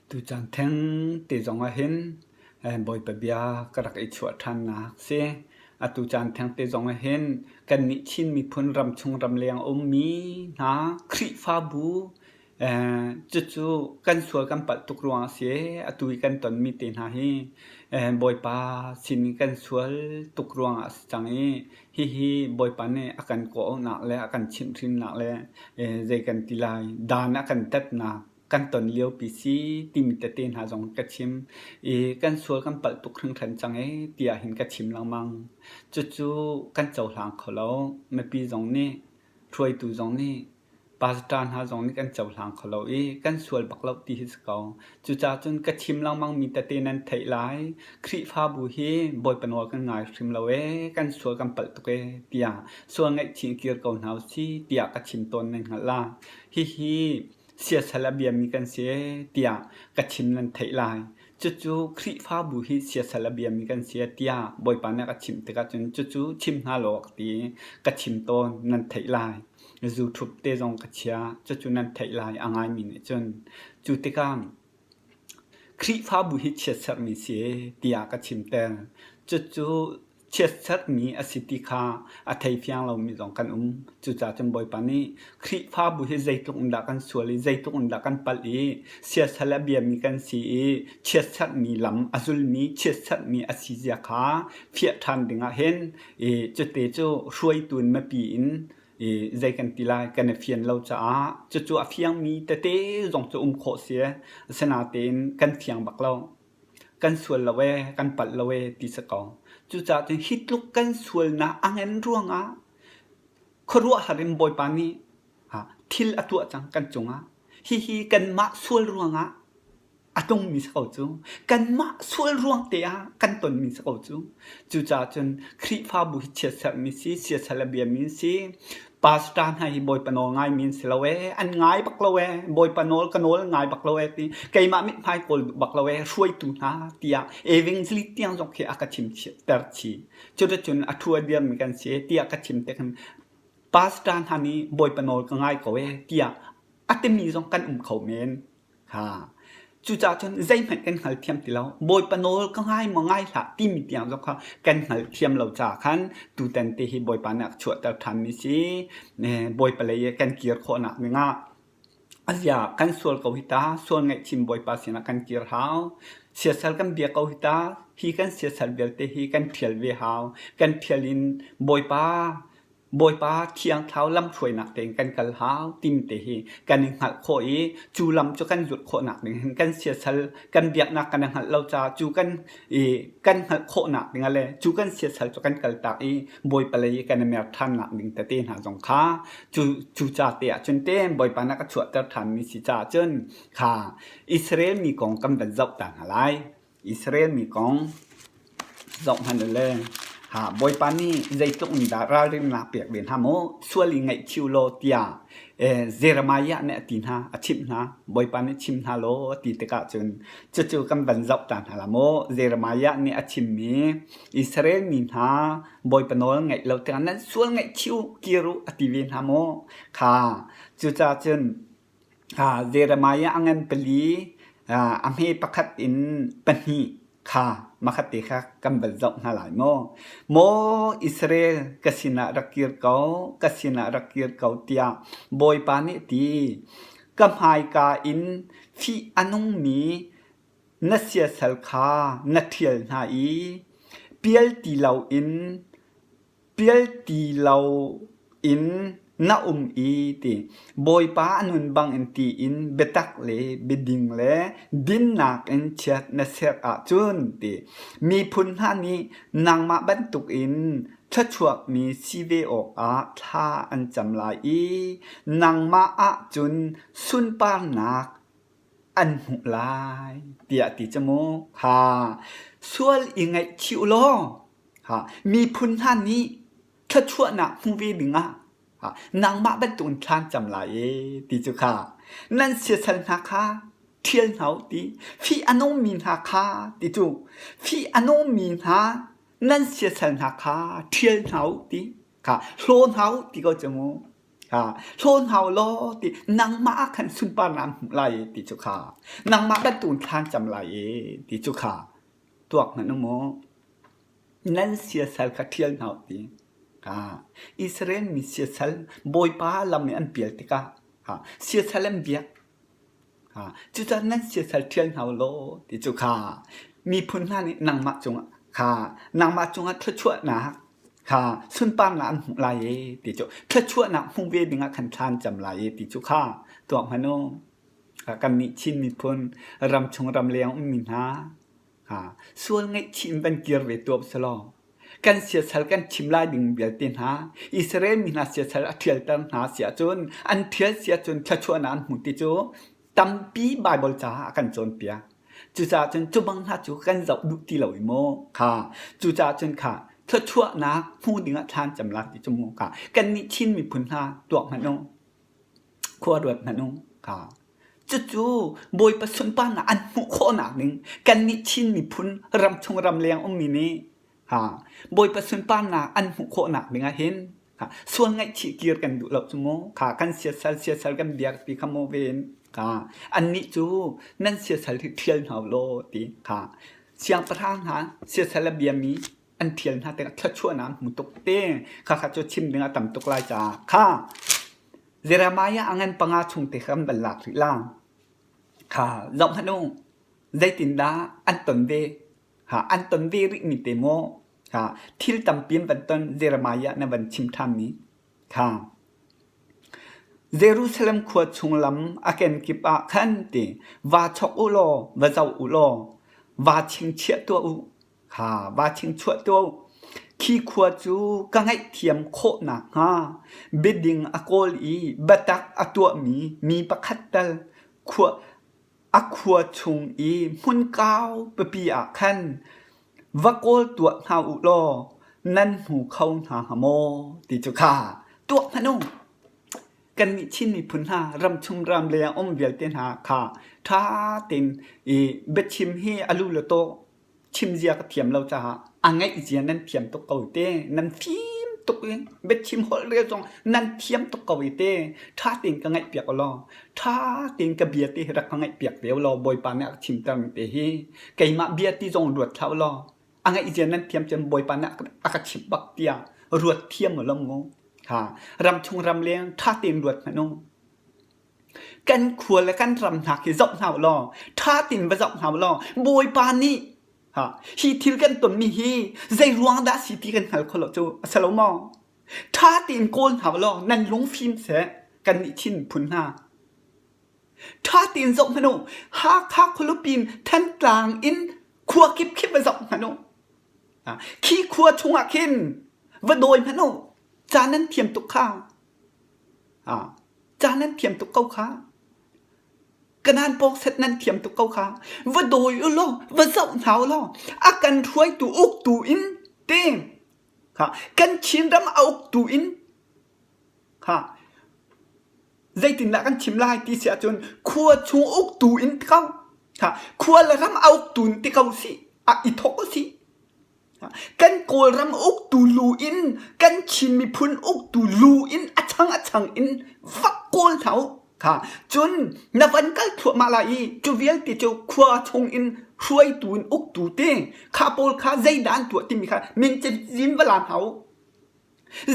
Tucaan theng te zong ahhin Bawipa bia ka rak i chuah ṭhannak si. Atu caan theng te zong ahhin kannih Chin miphun ramchung ramleng a ummi hna Khrihfabu cucu kan sual kan palh tuk ruangah a si. Atu i kan tonmi te hna hi Bawipa sin i kan sual tuk ruangah a si cang i hihi Bawipa nih a kan kawhauhnak le a kan chimhhrinnak le zei kan ti lai dan a kan tatnak kan ton liopi si timi tete hna zong ka chim i kan sual kan palh tuk hringhran cang ee tiah hin ka chim lengmang. Cucu kan cohlang kho lo. Mipi zong nih hruaitu zong nih pastor hna zong nih kan cohlang kho lo i kan sual bak lo ti hi si ko. Cucaah cun ka chim lengmangmi tete nan theih lai. Khrihfabu hi Bawipa nawl kan ngai hrim lo ee, kan sual kan palh tuk ee tiah sual ngaihchih in kir ko hna usih tiah ka chim tawn nan hngalh la. Hihi siasal a biami kan si ee tiah ka chim nan theih lai. Cucu Khrihfabu hi siasal a biami kan si ee tiah Bawipa nih a ka chimh tikah cun cucu chim hna law ka ti i ka chim tawn nan theih lai. Zu ṭhup te zong ka chia cucu nan theih lai a ngaimi nih cun. Cu tikah Khrihfabu hi chiatserhmi si ee tiah ka chimter. Cucu chiatserhmi a si ti kha a theifiang lomi zong kan um. Cucaah cun Bawipa nih Khrihfabu hi zeitluk in dah kan sual i zeitluk in dah kan palh i siasal a biami kan si i chiatserhmi lam a zulmi chiatserhmi a si zia kha fiah ṭhan dingah hin i cute cu hruaitu in mipi in i zei kan ti lai kan i fian lo caah cucu a fiangmi tete zong cu um khawh si. Asinain kan fiang bak lo. Kan sual lo ee, kan palh lo ee ti si ko. Cucaah cun hi tluk kan sualnak a ngan ruangah khuaruahhar in Bawipa nih thil a tuah cang kan cungah. Hihi kanmah sual ruangah a tlungmi si ko cu. Kanmah sual ruang te ah kan tonmi si ko cu. Cucaah cun Khrihfabu hi chiatserhmi si, siasal a biami an si. Pastor hna hi Bawipa nawl ngaimi an si lo ee, an ngai bak lo ee, Bawipa nawl ka nawl ngai bak lo ee ti, keimah mithmai kawl duh bak lo ee, hruaitu hna tiah evangelist tiang zong khi a ka chim ter chih. Cuticun a thu a dirmi kan si tiah ka chim tik hin pastor hna nih Bawipa nawl ka ngai ko ee tiah a timi zong kan um kho men. Ha. Cucaah cun zeihmanh kan hngalthiam ti lo. Bawipa nawl ka ngai maw ngai hlah timi tiang zong kha kan hngalthiam lo caah khan tutan te hi Bawipa nih a ka chuahter ṭhanmi si. Bawipa lei i kan kir khawhnak dingah azia kan sual ko hi ta, sual ngaihchim Bawipa sinah kan kir hau. Siasal kan bia ko hi ta, hi kan siasal vialte hi kan ṭhial ve hau. Kan ṭhial in Bawipa Bawipa Thiang Thlarau lamhruainak tein kan kal hau timi te hi kan i hngalh khawh i cu lam cu kan zulh khawhnak ding hin kan siasal kan biaknak kan i hngalh lo caah cu kan i kan hngalh khawhnak ding ah le cu kan siasal cu kan kaltak i Bawipa lei i kan i mer ṭhannak ding tete hna zong kha cu cu ca te ah cun te Bawipa nih a ka chuahter ṭhanmi si caah cun kha Israel mi kong kan van zoh ta hna lai. Israel mi kong zohhmanh u le ha Bawipa nih zeitluk in dah ralrinnak pek ve hna maw sual i ngaihchih u law tiah Jeremiah nih a ti hna a chimh hna Bawipa nih chim hna law a ti tikah cun cucu kan van zoh ta hna la maw Jeremiah nih a chimmi Israel mi hna Bawipa nawl ngaih lo tikah nan sual ngaihchih u kir u a ti ve hna maw kha cucaah cun Jeremiah a ngan pali, a hme pakhat in pahnih kha makhatte kha kan van zoh hna lai maw? Maw Israel, ka sinah rak kir ko, ka sinah rak kir ko tiah Bawipa nih a ti. Ka hmaika in fih a nungmi na siasal kha na ṭhial hna i pial ti loin Pial ti loin na um i ti Bawipa a nun bangin tiin biatak le biading le dinnak in chiat na serh ahcun ti miphun hna nih nangmah bantukin thluachuakmi si ve awkah thla an cam lai i nangmah ah cun sunparnak an hmuh lai tiah ti cu mu. Ha sual i ngaihchih u law Ha, miphun hna nih thluachuahnak hmu ve dingah ha, nangmah bantukin thla an cam lai e ti cu kha nan siasal hna kha ṭhial hna u ti fih a nungmi hna kha ti cu fih a nungmi hna nan siasal hna kha ṭhial hna u ti kha hlaw hna u ti ko cu mu. Ha hlawn hau law ti nangmah ah khan sunparnak an hmuh lai i ti cu kha nangmah bantukin thla an cam lai i ti cu kha tuak hmanh u mu. Nan siasal kha ṭhial hna u ti. Ha Israel mi siasal Bawipa lam i an pial tikah ha siasal an biak. Cucaah nan siasal ṭhial hna u law ti cu kha miphun hna nih nangmah cungah kha nangmah cungah thluachuahnak kha sunparnak an hmuh lai i ti cu thluachuahnak hmu ve dingah khan thla an cam lai i ti cu kha tuak hmanh u. Kannih Chin miphun ramchung ramleng ummi hna sual ngaihchih in van kir ve tuah usih law kan siasal kan chim lai ding vialte hna Israel mi hna siasal a ṭhialter hna si ahcun an ṭhial si ahcun thluachuahnak an hmu ti cu tampi Baibal caah a kan cawnpiak. Cucaah cun cu bang hna cu kan zoh duh ti lo i maw kha cucaah cun kha thluachuahnak hmu dingah thla an cam la ti cu mu kha kannih Chin miphun hna tuak hmanh u khua ruat hmanh u kha Cucu Bawipa sunparnak an hmuh khawhnak ding kannih Chin miphun ramchung ramleng ummi nih ha Bawipa sunparnak an hmuh khawhnak ding ah hin ha sual ngaihchih kir kan duh lo cu mu kha kan siasal siasal kan biak ti kha mu ven kha annih cu nan siasal hi ṭhial hna u law ti kha siangpahrang hna siasal a biami an ṭhial hna tikah thluachuahnak an hmu tuk te kha kha cu chim ding a tam tuk lai caah kha Jeremiah a ngan panga chung te kha kan van lak rih la. Kha zoh hmanh u. Zeitindah an ton ve? Ha, an ton ve rihmi te maw? Ha, thil tampi an van ton Jeremiah na van chim ṭhanmi. Kha. Jerusalem khua chung lam a kenkip ah khan ti va chok u law, va zoh u law, va chingchiah tuah u. Kha va chingchuah tuah u. Khi khua cu ka ngaihthiam khawh nakhnga biading a kawl i biatak a tuahmi mi pakhat tal khua a khua chung i hmun kau pipi ah khan va kawl tuah hna u law nan hmu kho hna hnga maw ti cu kha tuah hmanh u. Kannih Chin miphun hna ramchung ramleng um vialte hna kha ṭha tein i biachim hi a lu le taw chim zia ka thiam lo caah a ngaih zia nan thiam tuk ko te nan fim tuk i biachim holh rel zong nan thiam tuk ko i te ṭha tein ka ngaih piak law ṭha tein ka bia te hi rak ka ngaih piak ve law Bawipa nih a ka chimter mi te hi keimah bia ti zong ruat hlah law a ngaih zia nan thiam cun Bawipa nih a ka chimh bak tiah ruat thiam u law mu ha ramchung ramleng ṭha tein ruat hmanh u Kan khua le kan ram hna khi zoh hna u law, ṭha tein va zoh hna u law, Bawipa nih ha, hi thil kan tonmi hi zei ruang dah a si ti kan hngal kho lo cu a si lo maw? Ṭha tein kawl hna u law nan lung fim seh kannih Chin miphun hna. Ṭha tein zoh hmanh u. Hakha khualipi in Thantlang in khua kip khi va zoh hmanh u. Khi khua chungah khin va dawi hmanh u. Ca nan thiam tuk kha. Ca nan thiam tuk ko kha. Kanan pawng set nan thiam tuk ko kha. Va dawi u law, va zoh hna u law, a kan hruaitu uktu in te kha kan Chinram a uktu in kha zeitindah kan chim lai ti si ahcun khua chung uktu in ti ko kha khua le ram a uktu in ti ko si a i thok u si Kan Kawlram uktu lu in kan Chin miphun uktu lu in a chang a chang in vak kawl hna u. Kha cun na van kal thluahmah lai i cu vialte cu khua chung in hruaitu in uktu te kha pawl kha zeidah an tuah timi kha min cazin va la hna u.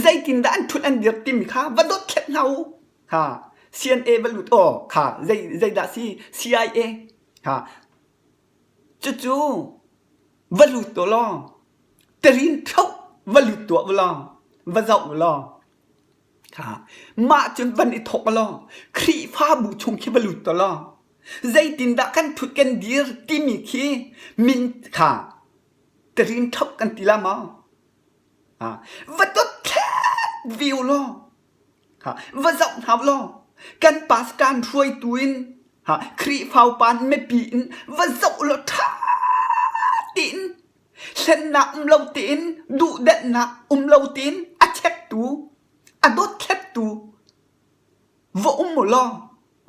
Zeitindah an ṭhut an dir timi kha va dothlet hna u. Ha CNA va lut aw kha zei zeidah si CIA ha cucu Va lut tuah law tarin ṭhoh va lut tuah u law va zoh u law kha mah cun van i thawk law Khrihfabu chung khi va lut tuah law zeitindah kan ṭhut kan dir timi khi min kha tarin ṭhoh kan ti la maw? Va dot thlet ve u law va zoh hna u law kan pastor hruaitu in Khrihfa upa mipi in va zoh law ṭha tein hlennak um lo tein duhdanhnak um lo tein a chektu a dothlattu va um u law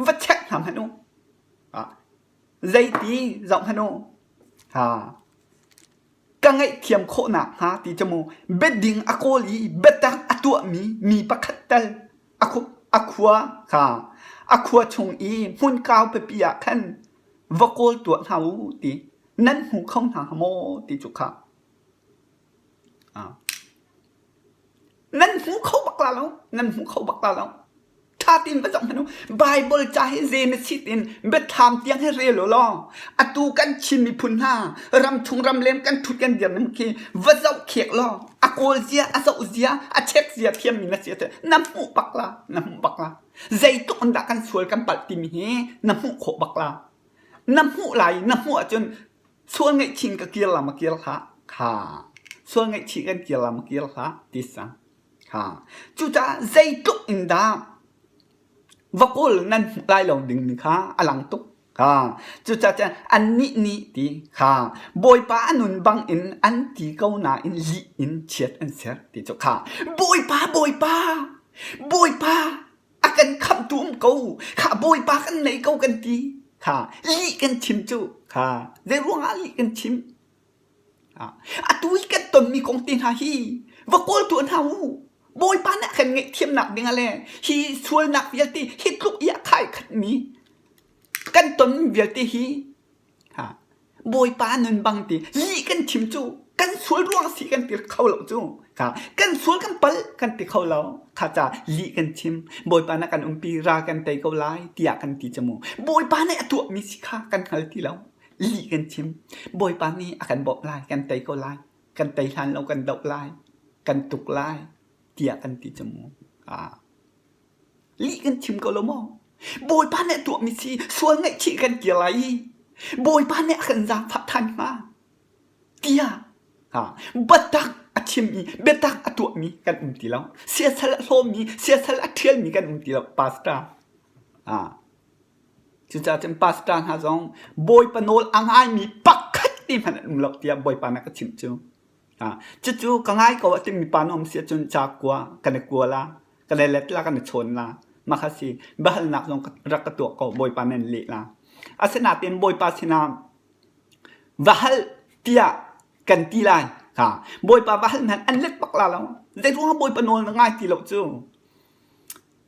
va check hna hmanh u. Zeiti zoh hmanh u. Ka ngaihthiam khawh nakhnga ti cu mu biading a kawl i biatak a tuahmi mi pakhat tal a khup. A khua kha a khua chung i hmun kau pipi ah khan va kawl tuah hna u ti nan hmu kho hna hnga maw ti cu kha. Nan hmu kho bak la lo. Nan hmu kho bak la lo. Ṭha tein va zoh hmanh u. Baibal ca hi zei na sit in biathlam tiang hi rel u law atu kan Chin miphun hna ramchung ramleng kan ṭhut kan dir ning khi va zoh khek law a kawl zia, a zoh zia, a check zia thiammi na si ahcun na hmuh bak la. Na hmuh bak la. Zeitluk in dah kan sual kan palh timi hi na hmuh khawh bak la. Na hmuh lai na hmuh ahcun sual ngaihchin ka kir la ma kir hlah. Kha sual ngaihchih kan kir la ma kir hlah ti sang. Ha. Cucaah zeitluk in dah va kawl nan hmuh lai lo dingmi kha a lang tuk. Ha. Cucaah cun annih nih ti kha Bawipa a nun bangin an ti ko nain lih in chiat an ser ti cu kha Bawipa Bawipa Bawipa a kan khamhtu um ko kha Bawipa kan nei ko kan ti kha lih kan chim cu kha zei ruangah lih kan chim Atu i kan tonmi kong te hna hi va kawl tuah hna u. Bawipa nih a kan ngaihthiamnak dingah le hi sualnak vialte hi tluk i a khai khatmi kan tonmi vialte hi Bawipa nun bang ti lih kan chim cu kan sual ruang si kan ti kho lo cu. Kan sual kan palh kan ti kho lo. Kha ca lih kan chim. Bawipa nih kan umpi ra kan tei ko lai tiah kan ti cu mu. Bawipa nih a tuahmi si kha kan hngal ti lo. Lih kan chim. Bawipa nih a kan bawmh lai, kan tei ko lai, kan tei hlan lo kan doh lai, kan tuk lai, tiah kan ti cu mu. Ah. Lih kan chim ko lo maw? Bawipa nih a tuahmi si sual ngaihchih kan kir lai i Bawipa nih a kan zaangfah ṭhan hnga tiah ha, biatak a chim i biatak a tuahmi kan um ti lo. Siasal a hlawmmi, siasal a ṭhialmi kan um ti lo, pastor. Ah. Cucaah cun pastor hna zong Bawipa nawl a ngaimi pakhat te hmanh an um lo tiah Bawipa nih a ka chimh cu. Cucu ka ngai ko a timi pa na um si ahcun ca kua kan i kua la, kan i let la, kan i chawn la. Mah kha si. Biahalnak zong rak ka tuah ko, Bawipa nih an leh la. Asinain Bawipa sinah va hal tiah kan ti lai. Ha. Bawipa va hal hmanh an let bak la lo. Zeiruangah Bawipa nawl na ngai ti lo cu?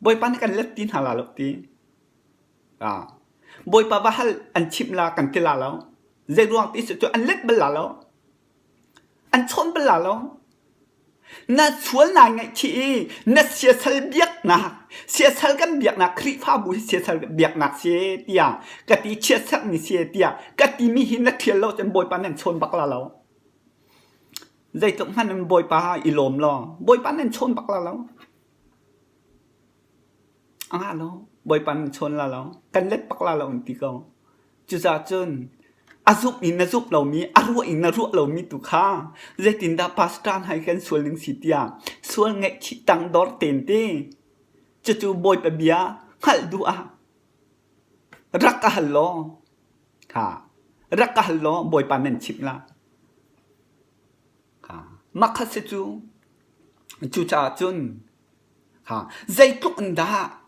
Bawipa nih kan let ti hna la lo ti. Bawipa va hal an chimh la kan ti la lo. Zeiruang ti si cu an let bal la lo. An chawn bal la lo. Na sual nai ngaihchih i na siasal biaknak, siasal kan biaknak Khrihfabu hi siasal biaknak si tiah ka ti chiatserhmi si tiah ka timi hi na ṭhial lo cun Bawipa nan chawn bak la lo. Zeitluk hmanh in Bawipa i lawm law Bawipa nan chawn bak la lo. A ngah lo. Bawipa nan chawn la lo. Kan let bak la lo an ti ko. Cucaah cun a zumh in na zumh lomi, a ruah in na ruah lomi tu kha zeitindah pastor hna hi kan sual ning si tiah sual ngaihchih tangdor tein ti cucu Bawipa bia hngalh duh ah rak ka hal law ha rak ka hal law Bawipa nan chimh la. Ha mah kha si cu cucaah cun Zeitluk in dah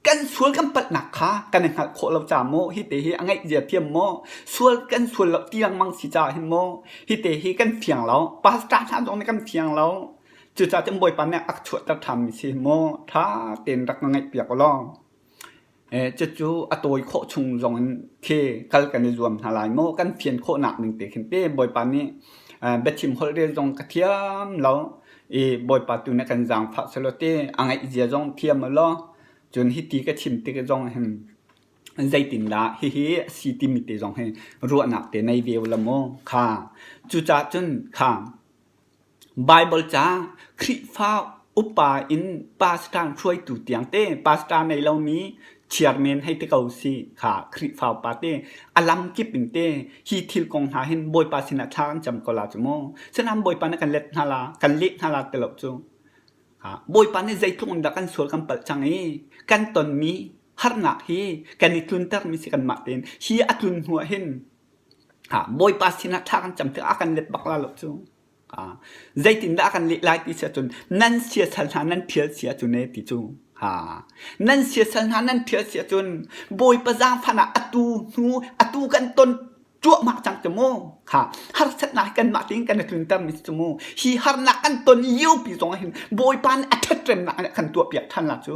kan sual kan palhnak kha kan i hngalh khawh lo ca maw hite hi a ngaih zia thiam maw sual kan sual lo ti lengmang si caah hin maw hite hi kan fiang lo pastor hna zong nih kan fiang lo cucaah cun Bawipa nih a ka chuahter ṭhanmi si maw ṭha tein rak ka ngaihpiak u law Cucu a tawi khawh chung zong in khi kal kan i zuam hna lai maw? Kan fian khawhnak ning te khin te Bawipa nih biachim holhrel zong ka thiam lo i Bawipa tu nih kan zaangfah selaw ti a ngaih zia zong thiam u law cun hiti ka chim tik zong hin zeitindah hihi a si timi te zong hi ruahnak te nei ve u law mu kha. Cucaah cun kha Baibal ca Khrihfa upa in pastor hruaitu tiang te pastor nei lomi chairman hei ti ko si kha Khrihfa upa te a lam kip in te hi thil kong hna hin Bawipa sinah thla kan cam ko la cu mu. Sinain Bawipa nih kan let hna la, kan leh hna la ti lo cu. Bawipa nih zeitluk in dah kan sual kan palh cang i kan tonmi harnak hi kan i tluntermi si kanmah tein hi a tlun hnu ah hin Bawipa sinah thla kan cam tikah a kan let bak la lo cu. Zeitindah a kan leh lai ti si ahcun nan siasal hna nan ṭhial si ahcun ee ti cu. Nan siasal hna nan ṭhial si ahcun Bawipa zaangfahnak atu hnu atu kan ton cuahmah cang cu mu. Harsatnak hi kanmah tein kan i tluntermi si cu mu. Hi harnak kan ton liopi zong ah hin Bawipa nih a ṭhatremnak nih a kan tuahpiak ṭhan la cu.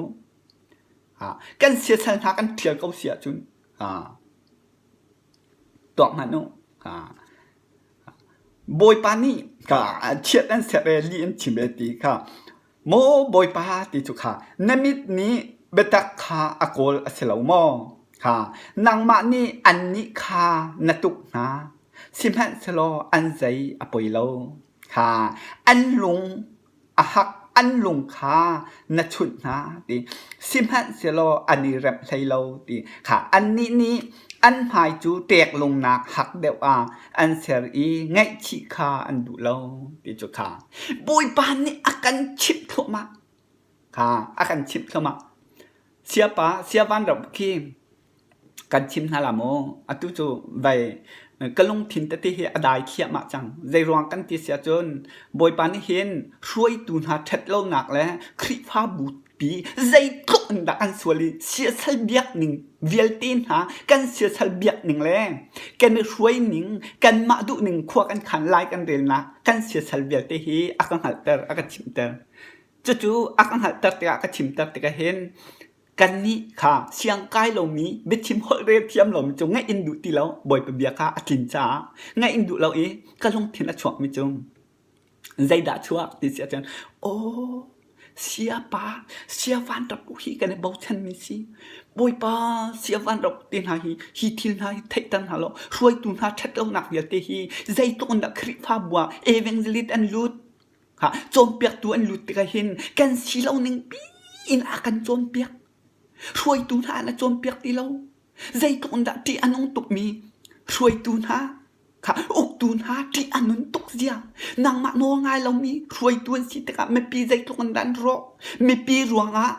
Kan siasal hna kan ṭhial ko si ahcun tuak hmanh u. Bawipa nih chiat an serh i lih an chim e ti kha maw Bawipa ti cu kha na mit nih biatak kha a kawl a si lo maw? Kha nangmah nih annih kha na tuk hna, sihmanhsehlaw an zei a poi lo. Kha an lung a hak an lung kha na chunh hna ti sihmanhsehlaw an i remh hlei lo ti kha annih nih an hmai cu ṭek lungnak hak deuh ah an ser i ngaihchih kha an duh lo ti cu kha Bawipa nih a kan chimh thluahmah kha a kan chimh thluahmah siapa siavan ram khi Kan chim hna la maw? Atu cu vei ka lungthin tete hi a dai thliahmah cang. Zeiruang kan ti si ahcun Bawipa nih hin hruaitu hna ṭhat lonak le Khrihfabu pi zeitluk in dah kan sual i siasal biak ning vialte hna kan siasal biak ning le kan i hruai ning kanmah duh ning khua kan khan lai kan relnak kan siasal vialte hi a ka hngalhter a ka chimter. Cucu a ka hngalhter tikah ka chimter tikah hin Kannih kha siangkai lomi biachim holh rel thiam lomi cu ngaih in duh ti lo Bawipa bia kha a tlin caah ngaih in duh lo i ka lungthin a chuakmi cu zeidah chuak ti si ahcun aw siapa sia vanrap hi kan i bochanmi si Bawipa sia vanrap te hna hi hi thil hna hi theihter hna law hruaitu hna ṭhat lonak vialte hi zeitluk in dah Khrihfabu ah evangelist an lut Cawnpiaktu an lut tikah hin kan si lo ning piin a kan cawnpiak. Hruaitu hna an a cawnpiak ti lo. Zeitluk in dah ṭih a nung tukmi hruaitu hna kha uktu hna ṭih a nun tuk zia. Nangmah nawl ngai lomi hruaitu an si tikah mipi zeitluk in dah an rawh. Mipi ruangah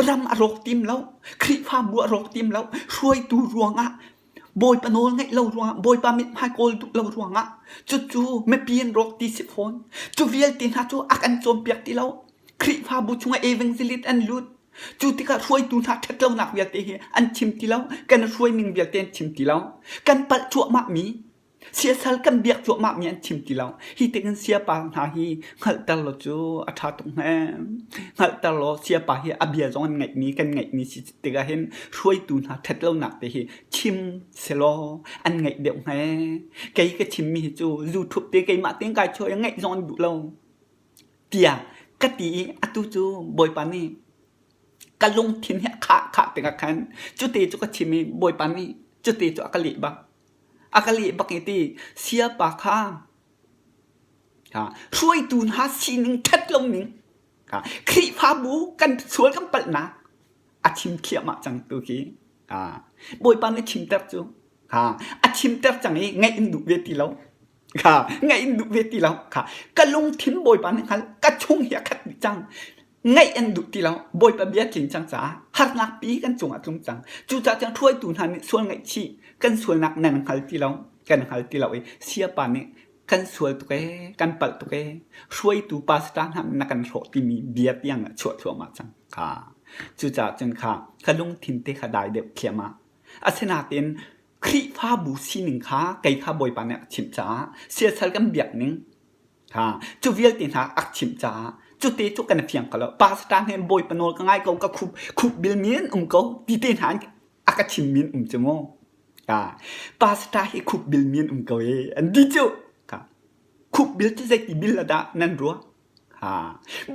ram a rawk tim lo. Khrihfabu a rawk tim lo. Hruaitu ruangah Bawipa nawl ngaih lo ruangah, Bawipa mithmai kawl duh lo ruangah cucu mipi an rawk ti si fawn. Cu vialte hna cu a kan cawnpiak ti lo. Khrihfabu chungah evangelist an lut. Cu tikah hruaitu hna ṭhatlonak vialte hi an chim ti lo. Kan hruaining vialte an chim ti lo. Kan palh cuahmahmi Siasal kan biak cuahmahmi an chim ti lo. Hi tikin siapa hna hi hngalhter law cu a ṭha tuk hnga. Hngalhter law siapa hi a bia zong an ngaihmi kan ngaihmi si tikah hin hruaitu hna ṭhat lonak te hi chim selaw an ngaih deuh hnga. Kei ka chimmi hi cu zu ṭhup te keimah tein kai chuah i ngaih zong an duh lo tiah ka ti i atu cu Bawipa nih ka lungthin hi a khah khah tikah khan cute cu ka chim i Bawipa nih cute cu a ka leh bak. A ka leh bak i ti siapa kha hruaitu hna sining ṭhat lo ning Khrihfabu kan sual kan palhnak a chim thliahmah cang tu khi Bawipa nih chimter cu a chimter cang i ngaih in duh ve ti lo ngaih in duh ve ti lo ka lungthin Bawipa nih hngal ka chung hi a khat dih cang Ngaih an duh ti lo. Bawipa bia tlin cang caah harnak pi kan cungah tlung cang. Cucaah cun hruaitu hna nih sual ngaihchih kan sualnak nan hngal ti lo, kan hngal ti lo i siapa nih kan sual tuk ee, kan palh tuk ee, hruaitu pastor hna na kan hrawh timi bia tiang a chuah thluahmah cang kha. Cucaah cun kha ka lungthin te kha dai deuh thliahmah. Asinain Khrihfabu sining kha kei kha Bawipa nih a chimh caah siasal kan biak ning Ha, cu vialte hna a chimh caah cute cu kan fiang ko lo. Pastor nih Bawipa nawl ka ngai ko, ka khup khup bil mi an um ko ti te hna a ka chim mi an um cu mu. Ha, pastor hi khup bil mi an um ko e an ti cu. Ha, khup bil cu zeiti bil dah nan ruah? Ha,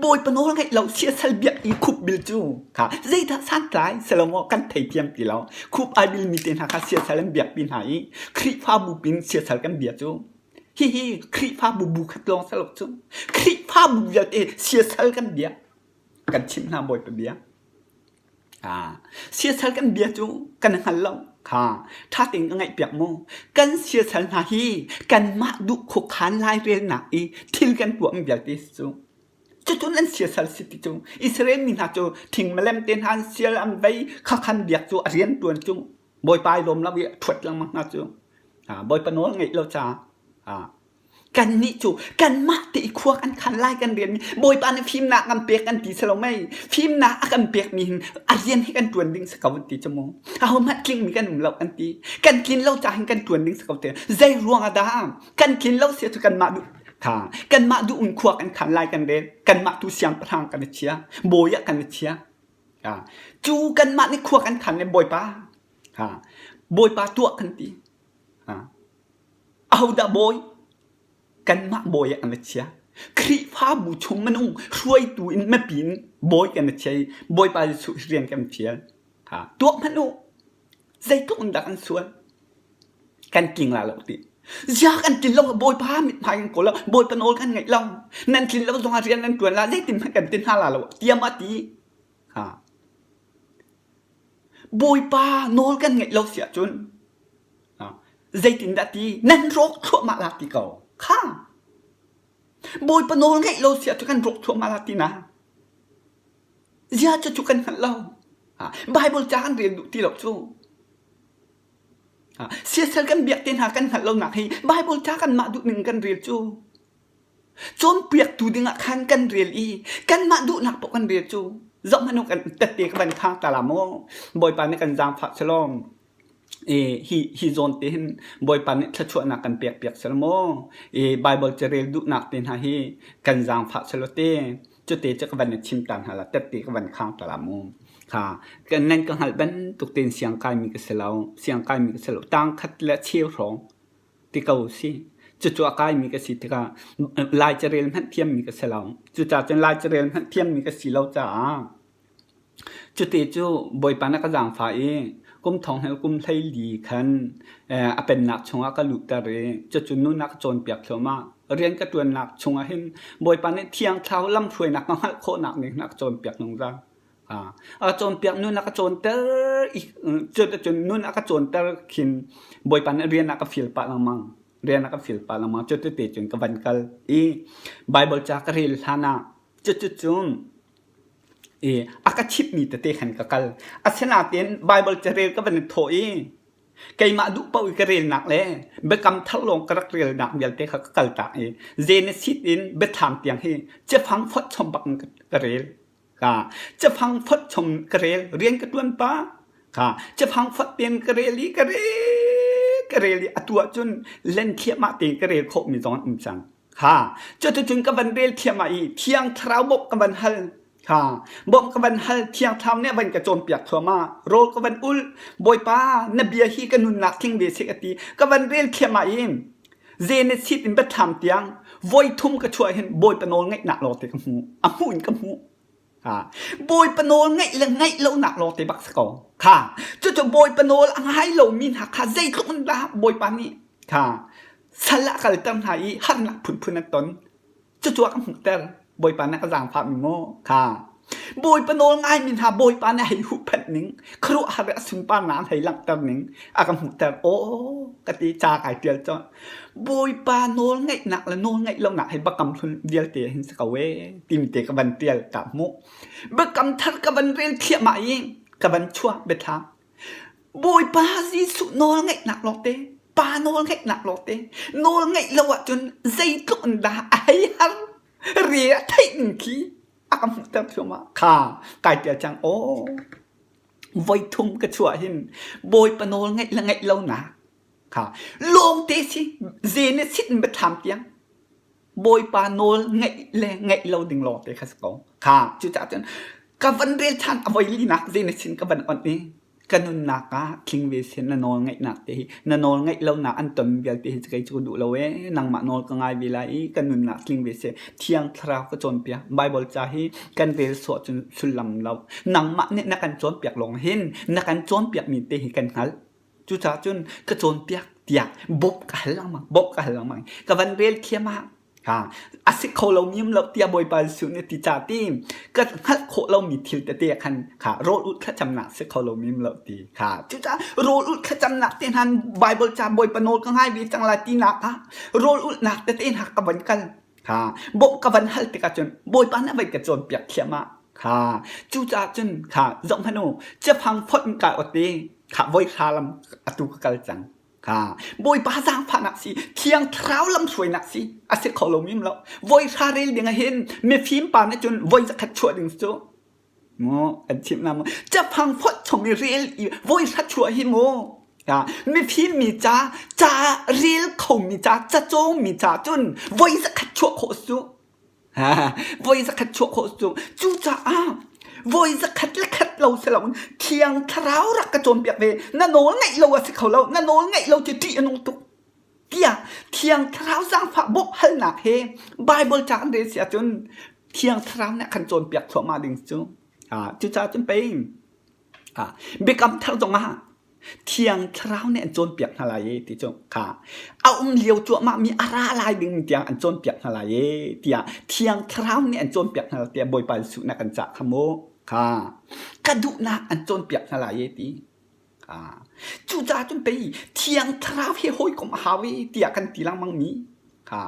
Bawipa nawl ngaih lo siasal biak i khup bil cu ha, zeidah santlai selo kan theithiam ti lo. Khup ai bil mi te hna kha siasal an biak pi hna i Khrihfabu pin siasal kan bia cu Hihi Khrihfabu bu khat lawng si lo cu. Khrihfabu vialte siasal kan bia. Kan chimh hna Bawipa bia. Ah, siasal kan bia cu kan hngal lo. Kha, ṭha tein ka ngaihpiak mu. Kan siasal hna hi kanmah duh khuakhan lairelnak i thil kan tuahmi vialte si cu. Cucun an siasal si ti cu Israel mi hna cu thing malem te hna an sial an vei khakhan biak cu a rian ṭuan cu Bawipa ai lawm lo i a ṭhuat lengmang hna cu Bawipa nawl ngeih lo caah kannih cu kanmah te i khua kan khan lai kan rian mi Bawipa nih fimnak kan pek kan ti si lo mei fimnak a kan pek mi hin a rian hi kan ṭuan ding si ko an ti cu mu ahohmanh tling mi kan um lo kan ti kan tlin lo caah hin kan ṭuan ding si ko ti zei ruang ah dah kan tlin lo si cu kanmah duh kha kanmah duh in khua kan khan lai kan rel kanmah tu siangpahrang kan i chia bawi ah kan i chia. Cu kanmah nih khua kan khan le Bawipa Bawipa tuah kan ti. Ahodah bawi? Kanmah bawi ah kan i chia. Khrihfabu chung minung hruaitu in mipi in bawi kan i chia i Bawipa Jesuh rian kan fial. Tuah hmanh u. Zeitluk in dah kan sual? Kan tling la lo ti. Zia kan tlin lo Bawipa mithmai kan kawl lo Bawipa nawl kan ngaih lo nan tlin lo zongah rian nan ṭuan la zeitin hmanh kan ti hna la lo tiam a ti. Ha. Bawipa nawl kan ngaih lo si ahcun zeitindah ti nan rawk thluahmah la ti ko. Kha. Bawipa nawl ngaih lo si ahcun kan rawk thluahmah la ti na. Zia cu cu kan hngalh lo. Bible ca kan rel duh ti lo cu. Siasal kan biak te hna kan hngalh lonak hi Bible ca kanmah duhning kan rel cu. Cawnpiaktu dingah khan kan rel i kanmah duhnak paoh kan rel cu. Zoh hmanh u kan tette ka van khang ta la maw. Bawipa nih kan zaangfah selaw i hi hi zawn te hin Bawipa nih thluachuahnak kan pek piak selaw maw. I Bible carel duhnak te hna hi kan zaangfah selaw te cute cu ka van i chim ta hna la tette ka van khang ta la mu. Kha nan ka hngalh bantuk tein siang kaimi ka si lo. Siang kaimi ka si lo. Tang khat le cheu hrawng ti ko si. Cucu a kaimi ka si tikah Lai carel hmanh thiammi ka si lo. Cucaah cun Lai carel hmanh thiammi ka si lo caah cuti cu Bawipa nih a ka zaangfah i kum thong he kum 14 khan a pennak chungah ka luhter i cucu nun a ka cawnpiak thluahmah. Rian ka ṭuannak chungah hin Bawipa nih Thiang Thlarau lamhruainak ka hngalh khawhnak ning a ka cawnpiak zungzal. A cawnpiak nun a ka cawnter i cuticun nun a ka cawnter khin Bawipa nih rian a ka fial pah lengmang. Rian a ka fial pah lengmang. Cutite cun ka van kal i Baibal ca ka rel hlan ah cuticun i a ka chimhmi tete khan ka kal. Asinain Baibal carel ka van i thawh i keimah duh paoh i ka relnak le biakam thar lawng ka rak relnak vialte kha ka kaltak i Genesis in biathlam tiang hi cafang fonh chom bak in ka rel. Ka cafang fonh chom ka rel rian ka ṭuan pah. Ka cafang fonh tein ka rel i ka rel ka rel i atu ahcun len thliahmah tein ka rel khawhmi zong an um cang. Ha cuticun ka van rel thliahmah i Thiang Thlarau bawmh ka van hal. Ha bawmh ka van hal Thiang Thlarau nih a van ka cawnpiak thluahmah. Rawl ka van ulh. Bawipa na bia hi ka nunnak tling ve seh ka ti. Ka van rel thliahmah i Genesis in biathlam tiang voi thum ka chuah hin Bawipa nawl ngaihnak lawngte ka hmu. A hmuh in ka hmuh. Ha. Bawipa nawl ngaih le ngaih lonak lawngte bak si ko. Kha. Cucu Bawipa nawl a ngai lomi hna kha zeitluk in dah Bawipa nih kha sal ah kalter hna i harnak phunphun an ton. Cucu a ka hmuhter. Bawipa nih a ka zaangfahmi maw? Kha. Bawipa nawl ngaimi hna Bawipa nih a hei huhphenh ning, khuaruahhar i a sunparnak an hei langhter ning a ka hmuhter. Aw, ka ti ca kai ṭial colh. Bawipa nawl ngaihnak le nawl ngaih lonak hi biakam hlun vialte hin si ko ee timi te ka van ṭial ka hmuh. Biakam thar ka van rel thliahmah i ka van chuah biathlam. Bawipa Jesuh nawl ngaihnak lawngte, Pa nawl ngaihnak lawngte, nawl ngaih lo ahcun zeitluk in dah a hei har, re a theih ning khi a ka hmuhter thluahmah. Kha kai ṭial cang aw. Voi thum ka chuah hin Bawipa nawl ngaih le ngaih lonak kha lawngte si Genesis in biathlam tiang Bawipa nawl ngaih le ngaih lo ding lawngte kha si ko. Kha cucaah cun ka van rel ṭhan a voi linak Genesis in ka van onh i ka nunnak ah tling ve seh na nawl ngaihnak te hi na nawl ngaih lonak an ton vialte hi kei cu ka duh lo ee nangmah nawl ka ngai ve lai i ka nunnak tling ve seh thiang thlarau ka cawnpiak Bible ca hi kan rel sawh cun sullam lo nangmah nih na kan cawnpiak lawng hin na kan cawnpiak mi te hi kan hngalh cucaah cun ka cawnpiak tiah bawmh ka hal lengmang bawmh ka hal lengmang ka van rel thiam ah Ha a si kho lomi um lo tiah Bawipa Jesuh nih a ti ca ti ka hngalh khawh lomi thil tete ah khan kha rawl ulh thlacamnak si kho lomi um lo ti kha cucaah rawl ulh thlacamnak te hna Bible ca Bawipa nawl ka ngai ve cang lai tinak ah rawl ulhnak tete hna ka van kal kha bawmh ka van hal tikah cun Bawipa nih a van ka cawnpiak thliahmah kha cucaah cun kha zoh hmanh u cafang fonh in kai ot i kha voi hra lam atu ka kal cang Kha Bawipa zaangfahnak si, Thiang Thlarau lamhruainak si a si kho lomi um lo. Voi hra rel ding ah hin mifim pa nih cun voi zakhat chuah ding cu mu an chimh na mu cafang fonh chom i rel i voi hra chuah hi mu mifim mi ca ca rel kho mi ca ca cawng mi ca cun voi zakhat chuah khawh su voi zakhat chuah khawh cu cucaah. Voi zakhat le khat lo si loin Thiang Thlarau rak ka cawnpiak ve. Na nawl ngaih lo a si kho lo. Na nawl ngaih lo cu ṭih a nung tuk. Tiah Thiang Thlarau zaangfah bawmh halnak he Baibal ca kan rel si ahcun Thiang Thlarau nih a kan cawnpiak thluahmah ding cu. Cucaah cun pei Biakam Thar zongah Thiang Thlarau nih an cawnpiak hna lai e ti cu kha a um lio cuahmah mi a ra lai ding tiang an cawnpiak hna lai e tiah Thiang Thlarau nih an cawnpiak hna lai tiah Bawipa Jesuh nih a kan cah kha mu kha ka duhnak an cawnpiak hna lai e ti kha cucaah cun pei Thiang Thlarau hi hawikom a hau e tiah kan ti lengmang mi Kha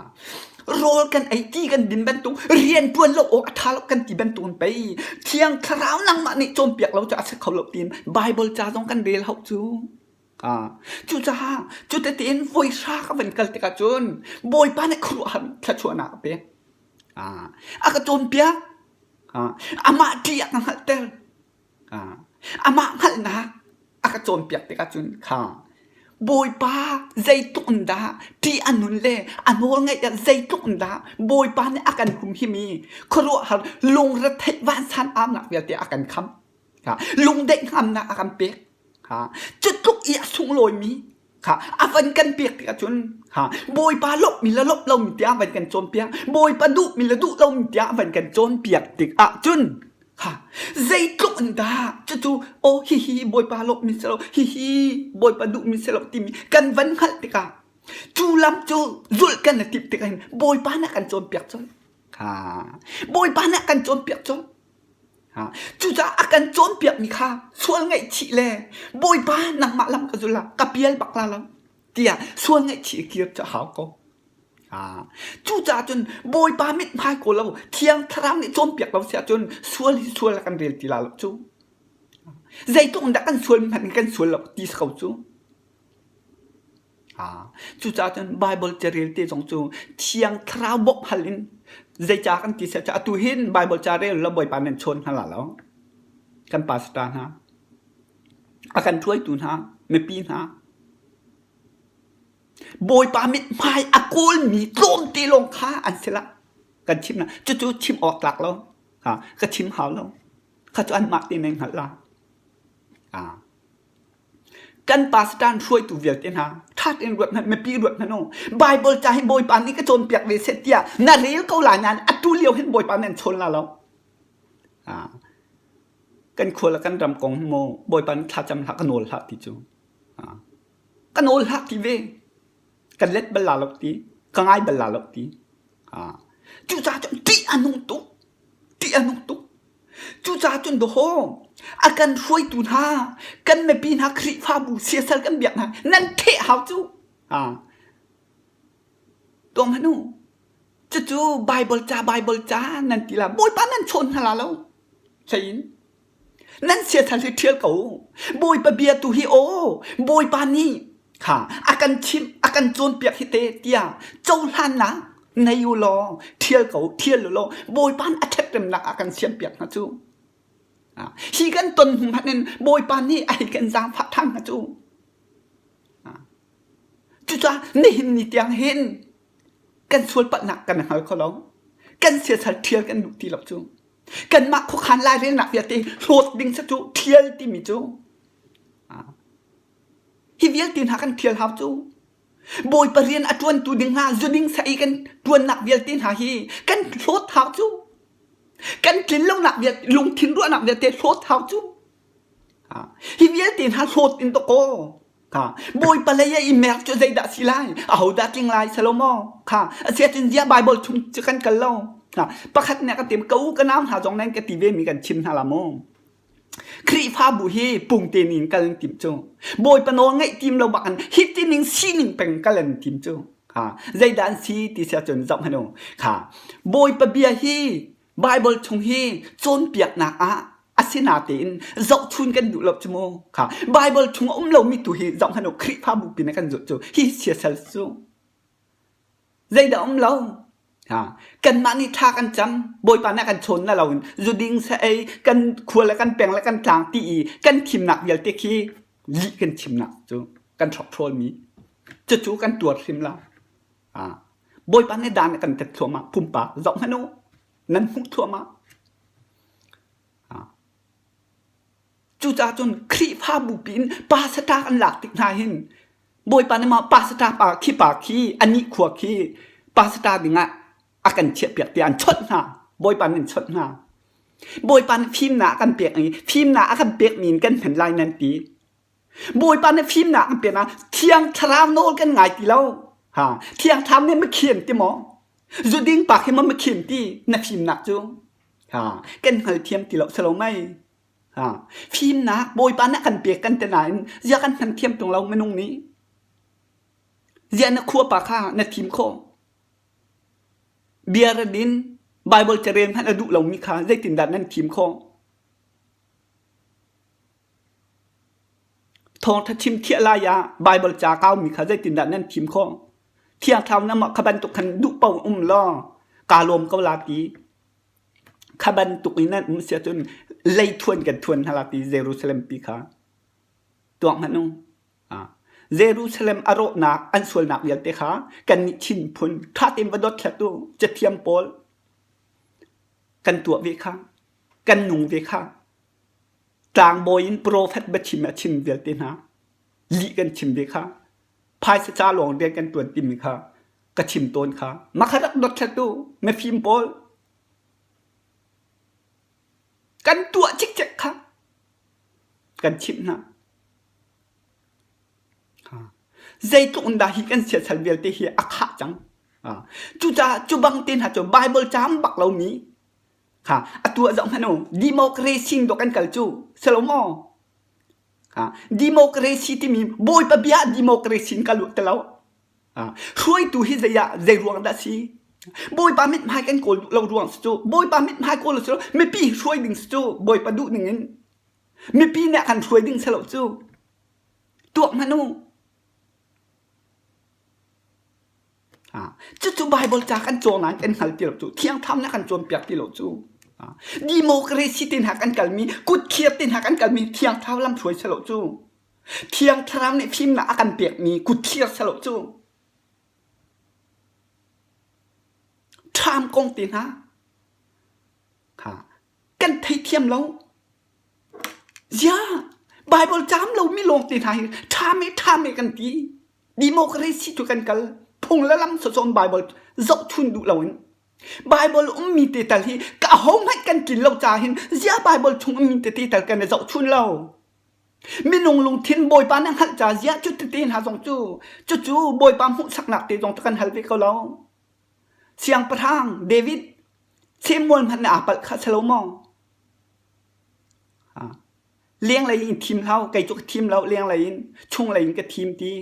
rawl kan ei ti kan din bantuk rian ṭuan lo awk a ṭha lo kan ti bantuk in pei Thiang Thlarau nangmah nih cawnpiak lo cu a si kho lo tiin Baibal ca zong kan rel hau cu. Cucaah cutete in voi hra ka van kal tikah cun Bawipa nih khuaruahhar thluachuahnak a pek. A ka cawnpiak. Amah ṭih a ka hngalhter. Amah hngalhnak a ka cawnpiak tikah cun kha Bawipa zeitluk in dah ṭih a nun le a nawlngaih ah zeitluk in dah Bawipa nih a kan humhim i khuaruahhar lungretheih vansan aunak vialte a kan khamh. Lungdaih hngamnak a kan pek. Cu tluk i a sunglawimi kha a van kan pek tikah cun Bawipa lawmhmi le lawmh lomi tiah a van kan cawnpiak. Bawipa duhmi le duh lomi tiah a van kan cawnpiak tikah cun kha zeitluk in dah cucu aw hihi Bawipa lawmhmi si lo hihi Bawipa duhmi si lo timi kan van hngalh tikah cu lam cu zulh kan i timh tikah hin Bawipa nih a kan cawnpiak colh. Kha Bawipa nih a kan cawnpiak colh. Cucaah a kan cawnpiakmi kha sual ngaihchih le Bawipa nangmah lam ka zul ah ka pial bak la lo tiah sual ngaihchih i kir cu a hau ko. Cucaah cun Bawipa mithmai kawl lo Thiang Thlarau nih cawnpiak lo si ahcun sual hi sual ah kan rel ti la lo cu. Zeitluk in dah kan sual hmanh in kan sual lo ti si ko cu. Cucaah cun Baibal carel te zong cu Thiang Thlarau bawmh hal in zeicah kan ti seh atu hin Baibal ca rel lo Bawipa nan chawn hna la lo. Kan pastor hna, a kan hruaitu hna, mipi hna, Bawipa mithmai a kawlmi tlawmte lawng kha an si la. Kan chim na cucu chim awk tlak lo. Ka chim hau lo. Kha cu anmah te nan hngalh la. Kan pastor hruaitu vialte hna ṭha tein ruat hmanh mipi ruat hmanh u. Baibal ca hi Bawipa nih ka cawnpiak ve seh tiah na rel ko lai nain atu lio hin Bawipa nih an chawn la lo. Kan khua le kan ram kong hi maw Bawipa nih thlacam hlah ka nawl hlah ti cu. Ka nawl hlah ti ve. Ka let bal la lo ti. Ka ngai bal la lo ti. Cucaah cun ṭih a nung tuk. Ṭih a nung tuk. Cucaah cun dawhawm a kan hruaitu hna, kan mipi hna Khrihfabu siasal kan biak hna nan theh hau cu. Tuang hmanh u. Cucu Baibal ca Baibal ca nan ti la Bawipa nan chawn hna la lo. Hlei in nan siasal hi ṭhial ko. Bawipa bia tu hi aw Bawipa nih kha a kan chimh a kan cawnpiak hi te tiah cohlannak ngei u law ṭhial ko ṭhial u law Bawipa nih a ṭhatremnak a kan siampiak hna cu. Hi kan ton hnu hmanh in Bawipa nih a hei kan zaangfah ṭhan hna cu. Cucaah nihin ni tiang hin kan sualpalhnak kan hngal kho lo. Kan siasal ṭhial kan duh ti lo cu. Kanmah khuakhan lairelnak vialte hlawt ding cu ṭhial timi cu hi vialte hna kan ṭhial hau cu. Bawipa rian a ṭuantu ding hna zuding saei kan ṭuannak vialte hna hi kan hlawt hau cu. Kan tlin lonak vialte lungthin ruahnak vialte hlawt hau cu. Hi vialte hna hlawt in dawkaw Kha Bawipa lei ah i mer cu zeidah si lai? Ahodah tling lai Salomo? Kha asiahcun ziah Baibal chung cu kan kal lo? Kha pakhat nih a ka tim ka u ka nau hna zong nan ka ti ve mi kan chim hna la mu. Khrihfabu hi pungte ning kal an tim cu. Bawipa nawl ngaih tim lo bak in hi tining sining peng kal an tim cu. Kha zeidah an si ti si ahcun zoh hmanh u. Kha Bawipa bia hi Baibal chung hi cawnpiaknak ah asinatein zohchun kan duh lo cu mu kha Baibal chung a um lomi tu hi zoh hmanh u Khrihfabu pin ah kan zulh cu hi siasal cu zeidah um lo ha kanmah nih thla kan cam Bawipa nih a kan chawn na loin zuding sa ei kan khua le kan peng le kan tlang ti i kan thimnak vialte khi lih kan chimnak cu kan hrokhrawl mi cucu kan tuar hrim lo Bawipa nih dan a kan tet thluahmah pumpak zoh hmanh u nan hmuh thluahmah. Cucaah cun Khrihfabu piin pastor an lak tik hna hin Bawipa nih mah pastor pa khi pa khi anih khua khi pastor dingah a kan chiahpiak tiah an chawnh hna. Bawipa nih an chawnh hna. Bawipa nih fimnak a kan pek i fimnak a kan pekmi in kan hman lai nan ti. Bawipa nih fimnak an pek ah Thiang Thlarau nawl kan ngai ti lo. Ha, Thiang Thlarau nih makhian ti maw? Zuding pa khi maw makhian ti na fimnak cu? Ha, kan hngalthiam ti lo salo mei. Ha, fimnak Bawipa nih a kan pek kan ti nain zia kan hman thiam tung lo minung nih. Zia na khua pa kha na thim khawh. Bia ra din Bible carel hmanh a duh lomi kha zeitindah nan thim khawh? Thawngṭha chim thiah lai ah Baibal ca kaumi kha zeitindah nan thim khawh? Thiang Thlarau na mah kha bantuk khan duh paoh um law kaa lawm ko la ti. Kha bantuk in nan um si ahcun leithuan kan thuan hna la ti Jerusalem pi kha. Tuak hmanh u. Jerusalem a rawhnak an sualnak vialte kha kannih Chin phun ṭha tein va dot hlat u cathiam pawl kan tuah ve kha kan nung ve kha. Tlangbawi in profet biachim a chim vialte hna lih kan chim ve kha phaisa ca lawng rian kan ṭuan timi kha ka chim tawn kha mah kha rak dothlat u mifim pawl kan tuah cikcek kha kan chimh hna. Zeitluk in dah hi kan siasal vialte hi a khah cang. Cucaah cu bang te hna cu Bible caam bak lomi Kha atu ah zoh hmanh u democracy in dawh kan kal cu si lo maw? Ha democracy timi Bawipa bia ah democracy in kal u ti lo. Ha hruaitu hi zei ah zei ruang dah si? Bawipa mithmai kan kawl duh lo ruang si cu. Bawipa mithmai kawl si lo mipi hruai ding si cu Bawipa duh ning in mipi nih a kan hruai ding si lo cu. Tuak hmanh u. Cucu Baibal ca kan cawn nain kan hngal ti lo cu. Thiang Thlarau nih a kan cawnpiak ti lo cu. Democracy te hna kan kalmi, kutkhir te hna kan kalmi Thiang Thlarau lamhruai si lo cu. Thiang Thlarau nih fimnak a kan pekmi kutkhir si lo cu. Ṭham kong te hna kha kan theithiam lo. Ziah! Baibal caam lomi lawngte hna hi ṭhame ṭhame kan ti. Democracy cu kan kal. Phung le lam sawsawm Baibal zohchun duh loin. Baibal ummi te tal hi ka ahohmanh kan tlin lo caah hin ziah Baibal chung ummi tete tal kan i zohchun lo. Minung lungthin Bawipa nih a hngalh caah ziah cu tete hna zong cu cucu Bawipa hmuhsaknak te zong cu kan hal ve ko lo. Siangpahrang David Samuel hmanh nih aa palh kha si lo maw? Lenglei in thim hlah u, kei cu ka thim lo, lenglei in chunglei in ka thim ti.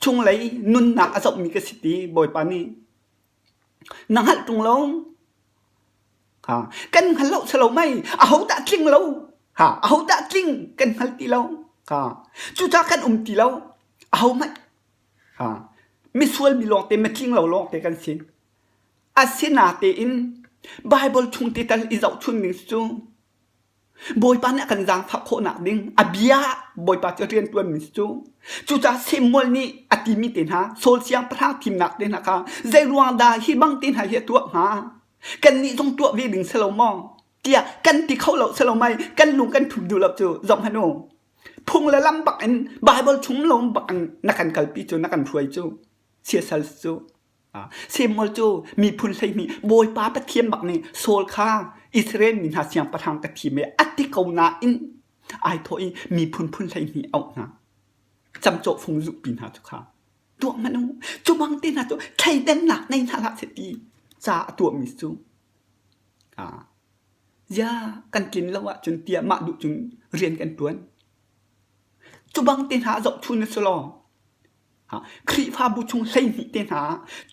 Chunglei nunnak a zohmi ka si ti Bawipa nih. Na hngalh ṭung lo. Ha, kan hngal lo si lo mei, ahodah tling lo? Ha, ahodah tling kan hngal ti lo. Ha, cucaah kan um ti lo. Ahohmanh. Ha, misual mi lawngte, mitling lo lawngte kan si. Asinatein Baibal chung te tal i zohchun ning cu Bawipa nih a kan zaangfah khawhnak ding a bia Bawipa cu rianṭuanmi cu cucaah Samuel nih a timi te hna Saul siangpahrang thimnak te hna kha zei ruang dah hi bang te hna hi a tuah hnga kannih zong tuah ve ding si lo maw tiah kan ti kho lo si lo mei kan lung kan ṭhum duh lo cu zoh hmanh u phung le lam bak in Baibal chung lo bak in na kan kalpi cu na kan hruai cu siasal cu Samuel cu miphun 12 Bawipa Pathian bak nih Saul kha Israel mi hna siangpahrang ka thim i a ti ko nain ai thawh i miphun phun 12 auh hna. Camcawh fung zuhpi hna cu kha tuah hmanh u. Cu bang te hna cu thleidannak nei hna hlah seh ti ca a tuahmi cu zia kan tlin lo ahcun tiah mah duh cun rian kan ṭuan. Cu bang te hna zohchun a si law Khrihfabu chung 12 te hna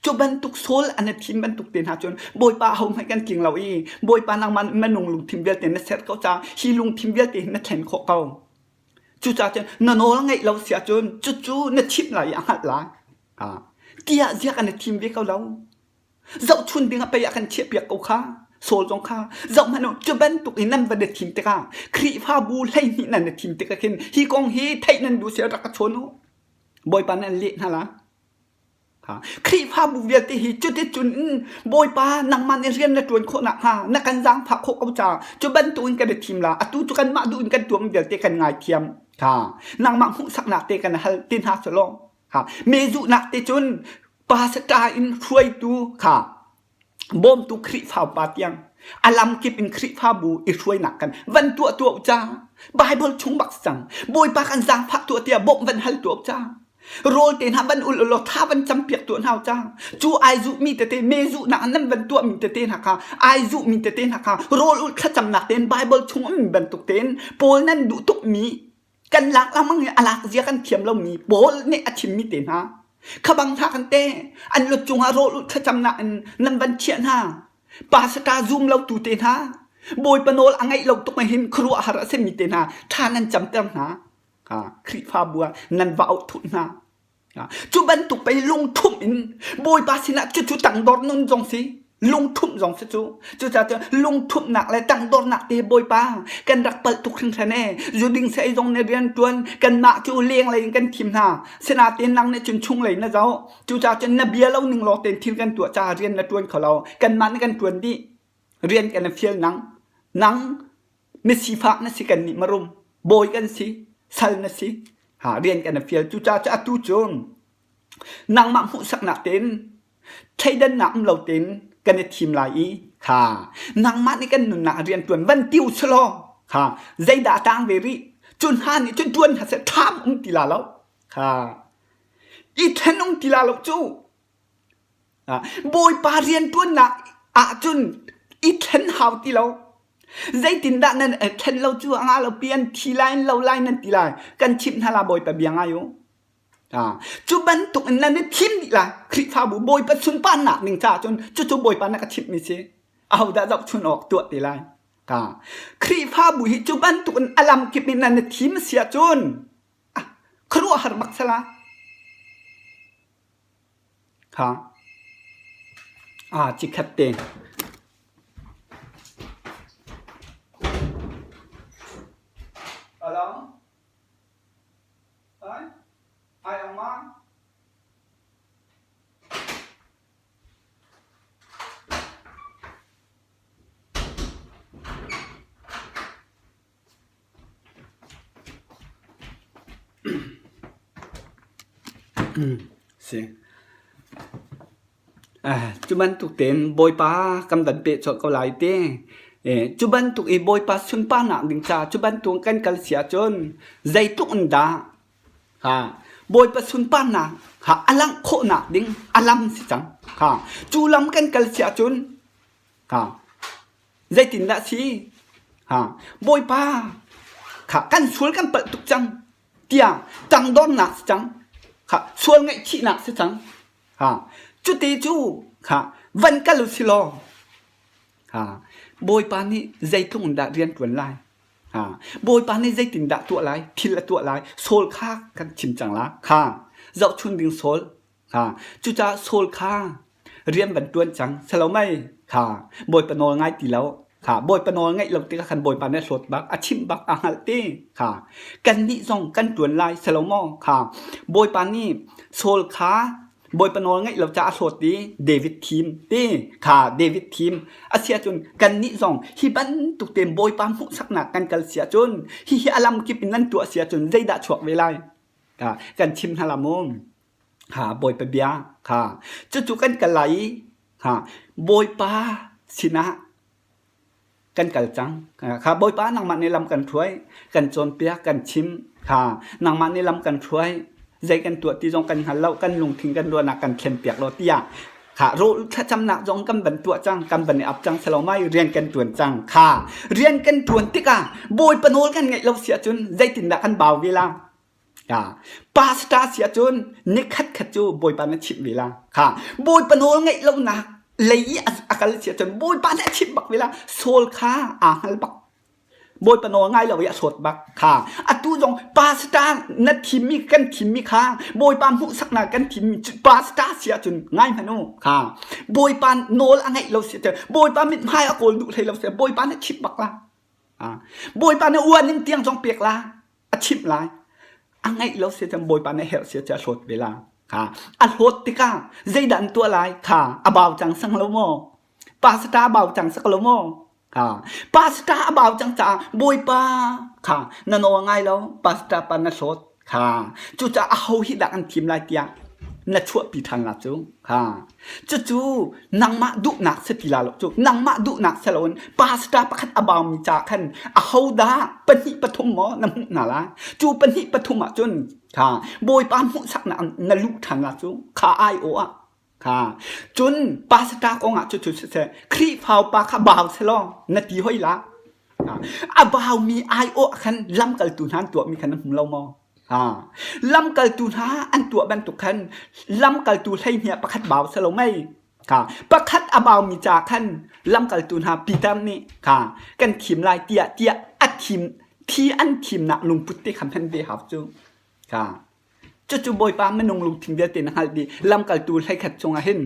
cu bantuk Saul an i thim bantuk te hna cun Bawipa ahohmanh kan tling lo i Bawipa nangmah minung lungthin vialte na ser ko caah hi lungthin vialte hi na thlen khawh ko. Cucaah cun na nawl ngeih lo si ahcun cucu na chimh lai i a hngalh lai. Tiah ziak an i thim ve ko lo. Zohchun ding ah pei a kan chiahpiak ko kha. Saul zong kha zoh hmanh u cu bantuk in nan van i thim tikah Khrihfabu 12 nan i thim tikah khin hi kong hi theih nan duh si rak ka chawn u. Bawipa nih an leh hna la. Khrihfabu vialte hi cuticun in Bawipa nangmah nih rian na ṭuan khawh nakhnga na kan zaangfah khawh ko caah cu bantukin kan i thim la. Atu cu kanmah duh in kan tuahmi vialte kan ngaithiam. Ha, nangmah hmuhsaknak te kan hal ti hna selaw ha, mehzuhnak te cun pastor in hruaitu kha bawmtu Khrihfa upa tiang a lamkip in Khrihfabu i hruainak kan van tuah tuah u ca. Bible chung bak si cang. Bawipa kan zaangfah tuah tiah bawmh van hal tuah u ca. Rawl te hna van ul ulaw tha van campiak tuah hna u ca. Cu ai zuhmi tete me zuhnak nan van tuahmi tete hna kha ai zuhmi tete hna kha rawl ulh thlacamnak tein Bible chung ummi bantuk tein Paul nan duh tukmi kan lak lengmang i a lak zia kan thiam lomi Paul nih a chimmi te hna kha bang hna kan te an lut cungah rawl ulh thlacamnak in nan van chiah hna pastor zum lo tu te hna Bawipa nawl a ngaih lo tuk hin khuaruahhar a simi te hna tha nan camter hna Khrihfabu ah nan va auh thut hna. Cu bantuk pei lungthumh in Bawipa sinah cucu tangdor nun zong si lungthumh zong si cu. Cucaah cun lungthumhnak le tangdornak te Bawipa kan rak palh tuk hringhran ee. Zuding saei zong nih rian ṭuan kanmah cu lenglei in kan thim hna. Sinain nang nih cun chunglei na zoh. Cucaah cun na bia lo ning lawng tein thil kan tuah caah rian na ṭuan kho lo. Kanmah nih kan ṭuan dih. Rian kan i fial nang. Nang Misifak na si kan nih marum. Bawi kan si. Sal na si. Ha, rian kan i fial. Cucaah cu atu cu nangmah hmuhsaknak tein thleidannak um lo tein kan i thim lai i ha nangmah nih kan nunnak rian ṭuan van ti u selaw ha zeidah a tang ve rih cu hna nih cun ṭuan hna seh ṭham um ti la lo ha i ṭhen um ti la lo cu Bawipa rianṭuannak ahcun i thlen hau ti lo. Zeitindah nan thlen lo cu a ngah lo pi an thi lai in lo lai nan ti lai. Kan chimh hna la Bawipa bia ngai u. Cu bantuk in nan i thim dih lai. Khrihfabu Bawipa sunparnak ding caah cun cucu Bawipa na ka chimhmi si. Ahodah zohchun awk tuah ti lai. Khrihfabu hi cu bantuk in a lamkip in nan i thim si ahcun khuaruahhar bak sala. Kha aa cikhat te. Alo. Ai. Ai ang ma. Si. Cu bantuk tein Bawipa kan van peh colh ko lai ti. Cu bantuk i Bawipa sunparnak ding caah cu bantuk kan kal si ahcun zeitluk in dah ha Bawipa sunparnak ha a langh khawhnak ding a lam si cang. Ha cu lam kan kal si ahcun ha Zeitindah a si? Ha, Bawipa, kha kan sual kan palh tuk cang tiah tangdornak si cang. Kha sual ngaihchihnak si cang. Ha, cuti cu kha van kal u si law ha, Bawipa nih zeitluk in dah rian ṭuan lai? Ha, Bawipa nih zeitindah tuah lai? Thil a tuah lai. Saul kha kan chim cang la. Kha zohchun ding Saul Kha cucaah Saul kha rian van ṭuan cang selo mei kha Bawipa nawl ngai ti lo kha Bawipa nawl ngaih lo tikah khan Bawipa nih a hlawt bak a chimh bak a hngalh ti kha kannih zong kan ṭuan lai selo maw kha Bawipa nih Saul kha Bawipa nawl ngaih lo caah a hlawt i David thim ti kha David thim a si ahcun kannih zong hi bantuk tein Bawipa hmuhsaknak kan kal si ahcun hihi a lamkip in nan tuah si ahcun zeidah chuak ve lai kan chim hna la mu. Kha Bawipa bia kha cucu kan kal lai i kha Bawipa sinah kan kal cang. Kha Bawipa nangmah nih lam kan hruai, kan cawnpiak, kan chim. Kha nangmah nih lam kan hruai, zei kan tuah ti zong kan hngal lo, kan lungthin kan ruahnak kan thlenpiak lo tiah kha rawl thlacamnak zong kan van tuah cang, kan van i ap cang selo mai rian kan ṭuan cang. Kha rian kan ṭuan tikah Bawipa nawl kan ngaih lo si ahcun zeitindah kan bau ve la? Pastor si ahcun nikhat khat cu Bawipa na chimh ve la. Kha Bawipa nawl ngaih lonak lei i a kal si ahcun Bawipa nih a chimh bak ve la. Saul kha aa hngal bak. Bawipa nawl ngai lo i a sawt bak. Kha atu zong pastor na thimmi kan thimmi kha Bawipa hmuhsaknak kan thimmi cu pastor si ahcun ngai hmanh u. Kha Bawipa nawl a ngaih lo si ahcun Bawipa mithmai a kawl duh hlei lo si Bawipa nih chimh bak la. Bawipa nih uan ning tiang zong pek la. A chimh lai. A ngaih lo si cun Bawipa nih herh si a hlawt ve la. Kha a hlawt tikah zeidah an tuah lai? Kha a bau cang sang lo maw? Pastor a bau cang sak lo maw? Kha pastor a bau cang caah Bawipa kha na nawl ngai lo pastor pa na hlawt kha cucaah aho hi dah kan thim lai tiah na chuahpi ṭhan la cu kha cucu nangmah duhnak si ti la lo cu nangmah duhnak si loin pastor pakhat a baumi ca khan aho dah pahnih pathum maw na hmuh hna lai cu pahnih pathum ah cun kha Bawipa hmuhsaknak na luh ṭhan la cu kha ai awh ah Kha cun pastor kong ah cucu siseh Khrihfa upa kha bau selaw na ti hoi la. A baumi aiawh khan lamkaltu hna an tuahmi khan na hmu lo maw? Ha. Lamkaltu hna an tuah bantuk khan lamkaltu hleihnih ah pakhat bau selaw mei. Kha pakhat a baumi ca khan lamkaltu hna Peter nih kha kan thim lai tiah tiah a thim thi an thimnak lungput te kha hman ve hau cu. Kha Cucu Bawipa minung lungthin vialte na hngalh dih. Lamkaltu hleikhat chungah hin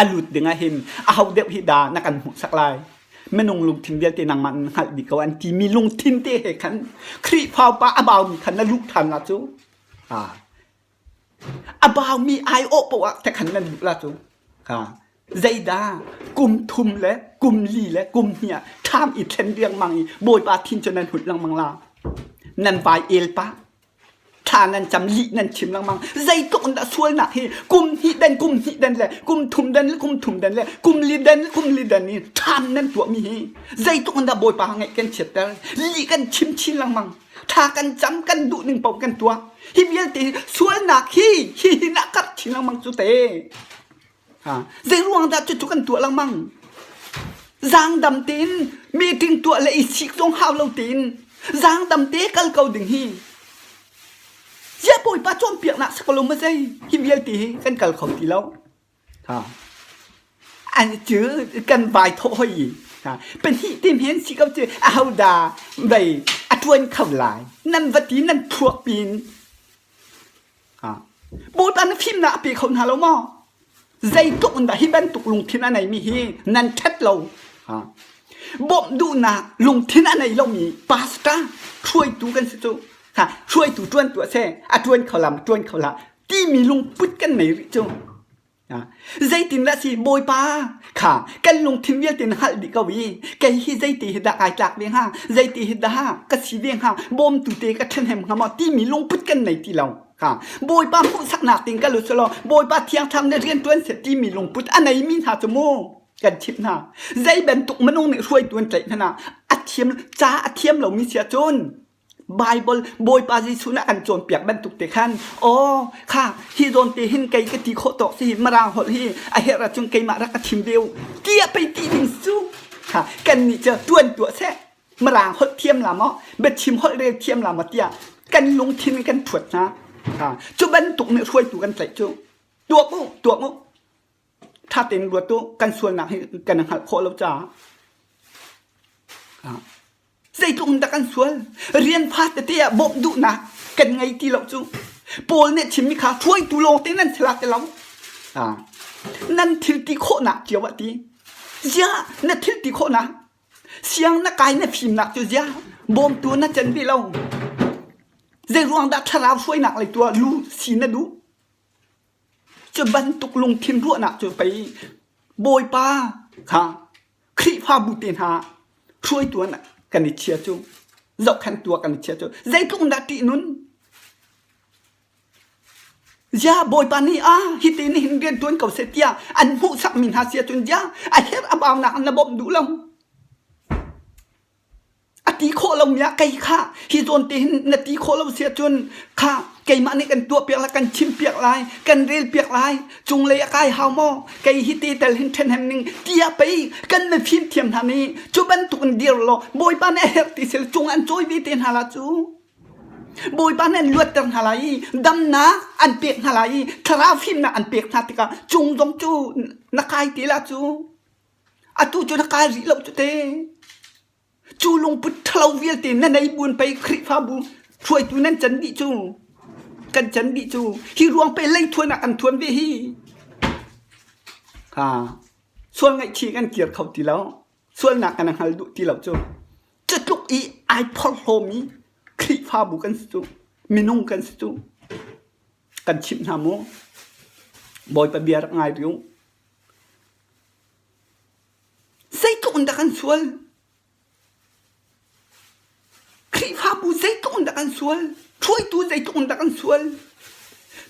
a lut dingah hin aho deuh hi dah na kan hmuhsak lai? Minung lungthin vialte nangmah na hngalh dih ko an timi lungthin te he khan Khrihfa upa a baumi khan na luh ṭhan la cu. A baumi aiawh paoh ah te khan nan luh la cu. Zeidah kum thum le kum li le kum hnih ah ṭham i thlen riangmang i Bawipa thin cu nan hut lengmang la. Nan vai el pah. Thla nan cam lih nan chim lengmang. Zeitluk in dah sualnak hi kum hnih den kum hnih den le kum thum den le kum thum den le kum li den le kum li den i ṭham nan tuahmi hi zeitluk in dah Bawipa ngaih kan chiatter. Lih kan chim chin lengmang. Thla kan cam kan duh ning paoh kan tuah. Hi vialte hi sualnak hi hi hi na karh chin lengmang cu te. Zei ruang dah cucu kan tuah lengmang? Zaangdam tein meeting tuah le i sik zong hau lo tein zaangdam te kal ko ding hi. Ziah Bawipa cawnpiaknak si ko lo maw zei? Hi vialte hi kan kal kho ti lo. Ha. An cu kan vai thawh hoi i ha. Pahnih te men si ko cu ahodah vei a ṭuan kho lai? Nan va ti nan phuak pin Bawipa na fimnak a pe kho hna lo maw? Zeitluk in dah hi bantuk lungthin a neimi hi nan ṭhat lo? Bawmh duhnak lungthin a nei lomi pastor hruaitu kan si cu. Hruaitu ṭuan tuah seh, a ṭuan kho la, ṭuan kho hlah timi lungput kan nei rih cu. Zeitindah si Bawipa kha kan lungthin vialte na hngalh dih ko i kei hi zeiti hi dah kai tlak ve hnga zeiti hi dah ka si ve hnga bawmtu te ka ṭhahnem hnga maw timi lungput kan nei ti lo kha Bawipa hmuhsaknak ting ka lut selaw Bawipa thiangthlam nih rian ṭuan seh timi lungput a neimi hna cu mu kan chimh hna zei bantuk minung nih hruaitu an tlaih hmanh ah a thiam ca a thiam lomi si ahcun Baibal Bawipa Jesuh nih a kan cawnpiak bantuk te khan aw kha hi zawn te hin kei ka ti khawh tawk si Mirang holh hi a herh ahcun keimah rak ka chim ve u tiah pei ti ding cu kha kannih cu tuan tuah seh Mirang holh thiam la maw biachim holh rel thiam la maw tiah kan lungthin in kan thuat hna kha cu bantuk nih hruaitu kan tlaih cu tuak u tuak u ṭha tein ruat u kan sualnak hi kan hngalh khawh lo caah Zeitluk in dah kan sual? Rian fa tete ah bawmh duhnak kan ngei ti lo cu. Paul nih a chimmi kha hruaitu lawngte nan si la ti lo. Ah, nan thil ti khawhnak cio ah ti. Ziah na thil ti khawhnak? Siang na kai na fimnak cu ziah bawmtu na can ve lo. Zei ruang dah thlarau hruainak lei tu ah lu si na duh? Cu bantuk lungthin ruahnak cu pei Bawipa kha Khrihfabu te hna hruaitu an kan i chia cu zohkhenhtu ah kan i chia cu zeitluk in dah ṭihnun Ziah Bawipa nih ah hiti nih hin rian ṭuan ko seh tiah an hmuhsakmi hna si ahcun ziah a herh a baunak an na bawmh duh lo. A ti khawh lomi ah kei kha hi zawn te hin na ti khawh lo si ahcun kha keimah nih kan tuahpiak lai kan chimpiak lai kan relpiak lai cunglei a kai hau maw kei hi te tel hin ṭhenhem ning tiah pei kan mifim thiam hna nih cu bantuk in dir law Bawipa nih a herh ti sil cung an cawi ve te hna la cu Bawipa nih an luatter hna lai i damnak an pek hna lai i thlarau fimnak an pek hna tikah cung zong cu na kai te la cu atu cu na kai rih lo cu te Cu lungput ṭhalo vialte na nei buin pei Khrihfabu hruaitu nan can dih cu. Kan can dih cu. Hi ruang pei leithuan ah kan thuan ve hi. Ha. Sual ngaihchih kan kir kho ti lo. Sualnak kan hngal duh ti lo cu. Cutluk i ai phorhlawmi Khrihfabu kan si cu. Minung kan si cu. Kan chimh hna mu. Bawipa bia rak ngai rih u. Zeitluk in dah kan sual? Khrihfabu zeitluk in dah kan sual? Hruaitu zeitluk in dah kan sual?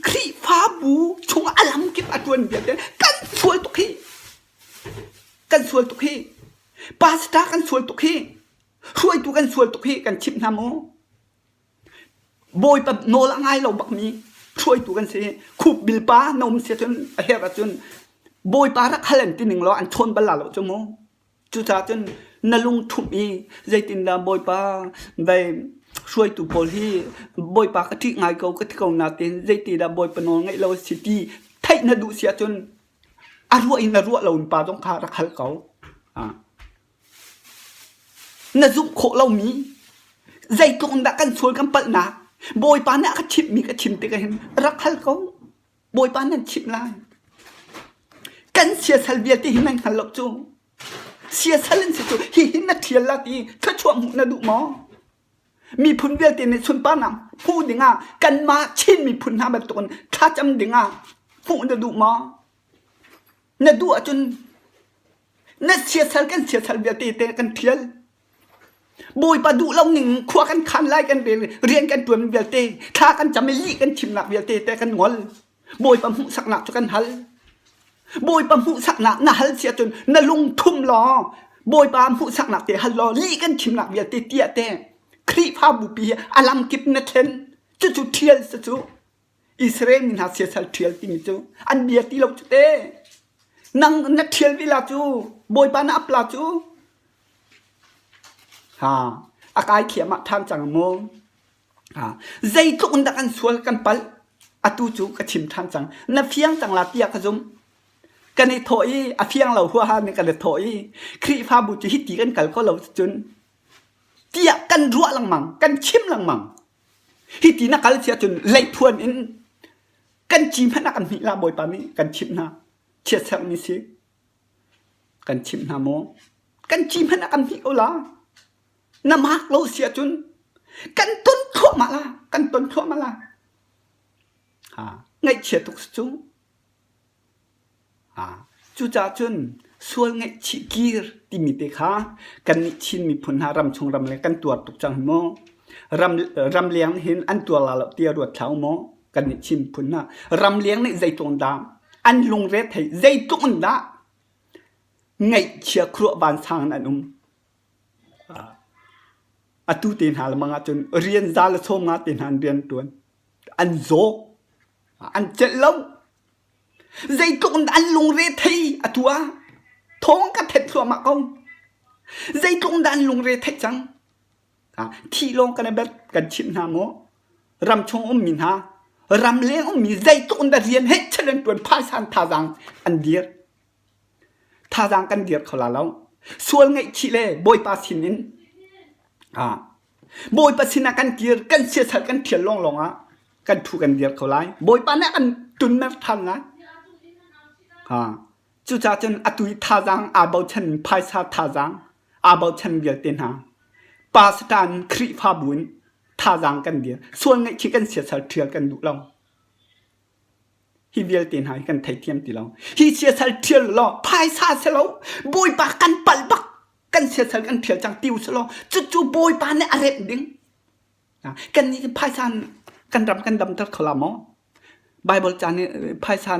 Khrihfabu chungah a lamkip a ṭuan vialte kan sual tuk hi. Kan sual tuk hi. Pastor kan sual tuk hi. Hruaitu kan sual tuk hi kan chimh hna mu. Bawipa nawl a ngai lo bakmi hruaitu kan si. Khupbil pa na um si ahcun a herh ahcun Bawipa rak hal an ti ning law an chawn bal la lo cu mu. Cucaah cun na lung ṭhumh i zeitindah Bawipa vei hruaitu pawl hi Bawipa ka ṭih ngai ko ka ti ko nain zeitidah Bawipa nawl ngeih lo a si ti theih na duh si ahcun a ruah in a ruah loin pa zong kha rak hal ko. Na zumh khawh lomi zeitluk in dah kan sual kan palhnak Bawipa nih a ka chimhmi ka chim tikah hin rak hal ko. Bawipa nan chimh lai. Kan siasal vialte hi nan hngal lo cu. Siasal an si cu hihi na ṭhial la ti thluachuah hmuh na duh maw? Miphun vialte nih sunparnak hmuh dingah kanmah Chin miphun hna bantukin thlacam dingah hmuh na duh maw? Na duh ahcun na siasal kan siasal vialte te kan ṭhial. Bawipa duh lo ning khua kan khan lai kan rel rian kan ṭuan vialte thla kan cam i lih kan chimnak vialte te kan ngol. Bawipa hmuhsaknak cu kan hal. Bawipa hmuhsaknak na hal si ahcun na lung thum law Bawipa hmuhsaknak te hal law lih kan chimnak vialte tiah te Khrihfabu pi hi a lamkip na thlen. Cucu ṭhial si cu. Israel mi hna siasal ṭhial timi cu an bia ti lo cu te. Nang na ṭhial vila cu Bawipa na ap la cu. Ha, a kai thiam ah ṭhan cang maw? Ha, zeitluk in dah kan sual kan palh? Atu cu ka chim ṭhan cang. Na fiang cang la tiah ka zumh. Kan i thawh i a fiang lo huaha nih kan i thawh i Khrihfabu cu hiti kan kal ko lo cun tiah kan ruah lengmang, kan chim lengmang. Hiti na kal si ahcun leithuan in kan ci hmanh ah kan hmih la Bawipa nih kan chimh hna. Chiatserhmi si. Kan chimh hna maw? Kan ci hmanh ah kan hmih ko la. Na mak lo si ahcun kan ton thluahmah la. Kan ton thluahmah la. Ha, ngaihchia tuk si cu. Cucaah cun sual ngaihchih kir timi te kha kannih Chin miphun hna ramchung ram le kan tuar tuk cang hi mu. Ram, ramleng nih hin an tuar la lo tiah ruat hlah u mu. Kannih Chin miphun hna ramleng nih zeitluk in dah an lungre thei zeitluk in dah ngaihchia khuaruah vansang in an um. Atu te hna lemang ahcun rian za le 50 te hna an rian ṭuan. An zaw. An celh lo. Zeitluk in dah an lungre thei atu ah thawng ka thenh thluahmah ko. Zeitluk in dah an lungre theih cang. Thih lawng kan i bet kan chimh hna maw? Ramchung ummi hna, ramleng ummi zeitluk in dah rian heh chan an ṭuan phaisa an thazaang an dir. Thazaang kan dir kho la lo. Sual ngaihchih le Bawipa sin in Bawipa sinah kan kir, kan siasal kan ṭhial lawnglawng ah kan ṭhu kan dir kho lai. Bawipa nih a kan tunmer ṭhan lai. Ha. Cucaah cun atu i thazaang aa bochan phaisa thazaang aa bochan vialte hna pastor in Khrihfabu in thazaang kan dir. Sual ngaihchih kan siasal ṭhial kan duh lo. Hi vialte hna hi kan theithiam ti lo. Hi siasal ṭhial law phaisa si lo Bawipa kan palh bak kan siasal kan ṭhial cang ti u sih law cucu Bawipa nih a remh ding. Kannih cu phaisa kan ram kan damter kho la maw? Baibal ca nih phaisa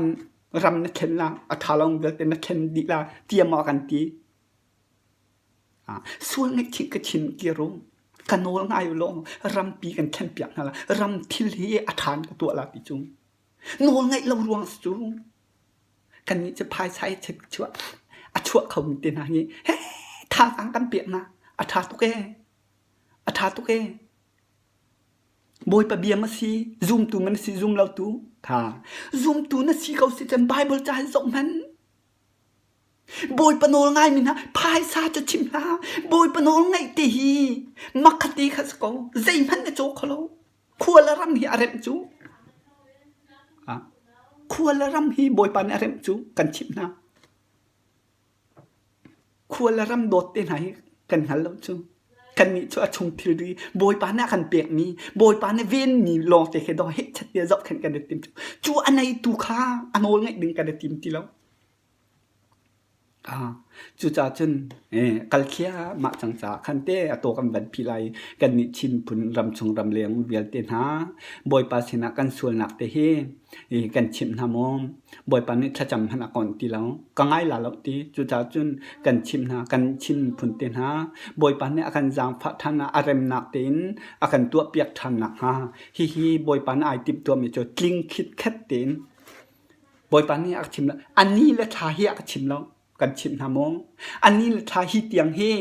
ram na thlen la, a ṭha lo vialte na thlen dih la tiah maw a kan ti? Sual ngaihchih ka chim kir u. Ka nawl ngai u law rampi kan thlenpiak hna la. Ram thil hi a ṭha in ka tuah la ti cu. Nawl ngaih lo ruang si cu. Kannih cu phaisa i chuah a chuah khomi te hna hi he thazaang kan pek hna. A ṭha tuk ee. A ṭha tuk ee. Bawipa bia ma si, zumtu man si, zum lo tu. Kha zumtu na si ko si cun Bible ca hin zoh hmanh. Bawipa nawl ngaimi hna phaisa cu chim hlah. Bawipa nawl ngaih te hi makhati kha si ko. Zeihmanh na caw kho lo. Khua le ram hi a remh cu. Khua le ram hi Bawipa nih a remh cu kan chimh hna. Khua le ram dawt te hna hi kan hngal lo cu. Kannih cu a chung thilri Bawipa nih a kan pekmi, Bawipa nih venmi lawngte khi dawh hehchet tiah zohkhenh kan i tim. Cu a neitu kha a nawl ngaih ding kan i tim ti lo. Cucaah cun kal thliahmah cang caah khan te a taw kan van phih lai i kannih Chin phun ramchung ramleng vialte hna Bawipa sinah kan sualnak te hi kan chimh hna maw? Bawipa nih thlacam hmanh a kawnh ti lo. Ka ngai la lo ti. Cucaah cun kan chimh hna, kan Chin phun te hna Bawipa nih a kan zaangfah ṭhan ah a remnak tein a kan tuahpiak ṭhan nakhnga hihi Bawipa nih ai timhtuahmi cu tling khitkhet tein Bawipa nih a ka chim lo. A ni le thla hi a ka chim lo. Kan chimh hna maw? A ni le thla hi tiang hi,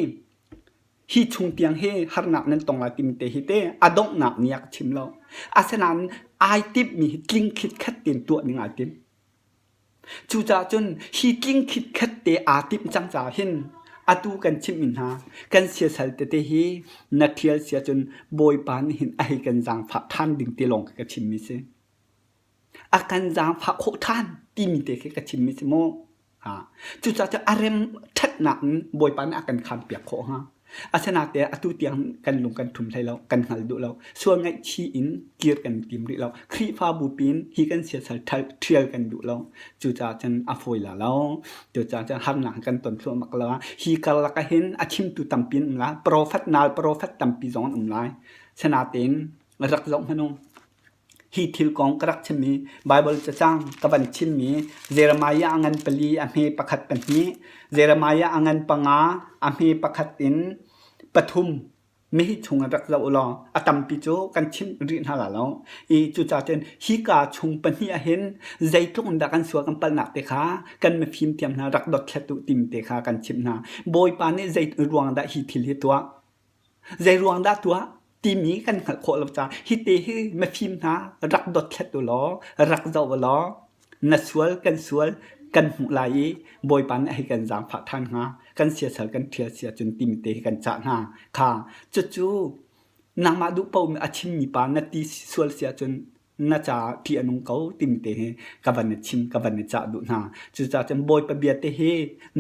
hi chung tiang hi harnak nan tong lai timi te hi te a donghnak ni a ka chim lo. Asinain ai timhmi hi tling khitkhat tein tuah ding ai tim. Cucaah cun hi tling khitkhat te aa timh cang caah hin atu kan chimhmi hna kan siasal tete hi na ṭhial sia cun Bawipa nih hin a hei kan zaangfah ṭhan ding ti lawng khi ka chimmi si. A kan zaangfah khawh ṭhan timi te khi ka chimmi si mu. Cucaah cun a rem ṭhatnak in Bawipa nih a kan khampiak khawh hnga. Asinain atu tiang kan lung kan ṭhum hlei lo, kan hngal duh lo. Sual ngaihchih in kir kan tim rih lo. Khrihfabu pin hi kan siasal ṭhial kan duh lo. Cucaah cun a fawi la lo. Cucaah cun harnak kan ton thluahmah lo. Hi karlak ah hin a chimtu tampi an um lai. Profet nal profet tampi zong an um lai. Sinain rak zoh hmanh u. Hi thil kong ka rak chimmi Baibal cacang ka van chimmi Jeremiah a ngan pali a hme pakhat pahnih, Jeremiah a ngan panga a hme pakhat in pathum mihi chung ah rak zoh u law a tampi cu kan chimh rih hna la lo. I cucaah cun hika chung pahnih ah hin zeitluk in dah kan sual kan palhnak te kha kan mifim thiam hna rak dothlat u timi te kha kan chimh hna. Bawipa nih zei ruang dah hi thil hi tuah? Zeiruang dah tuah timi kan hngalh khawh lo caah hite hi mifim hna rak dothlat u law rak zoh u law na sual kan sual kan hmuh lai i Bawipa nih a hei kan zaangfah ṭhan hnga kan siasal kan ṭhial si ahcun timi te hi kan cah hna kha cucu nangmah duh paoh a chimmi pa na ti sual si ahcun na caah ṭih a nung ko timi te hi ka van i chim ka van i cah duh hna. Cucaah cun Bawipa bia te hi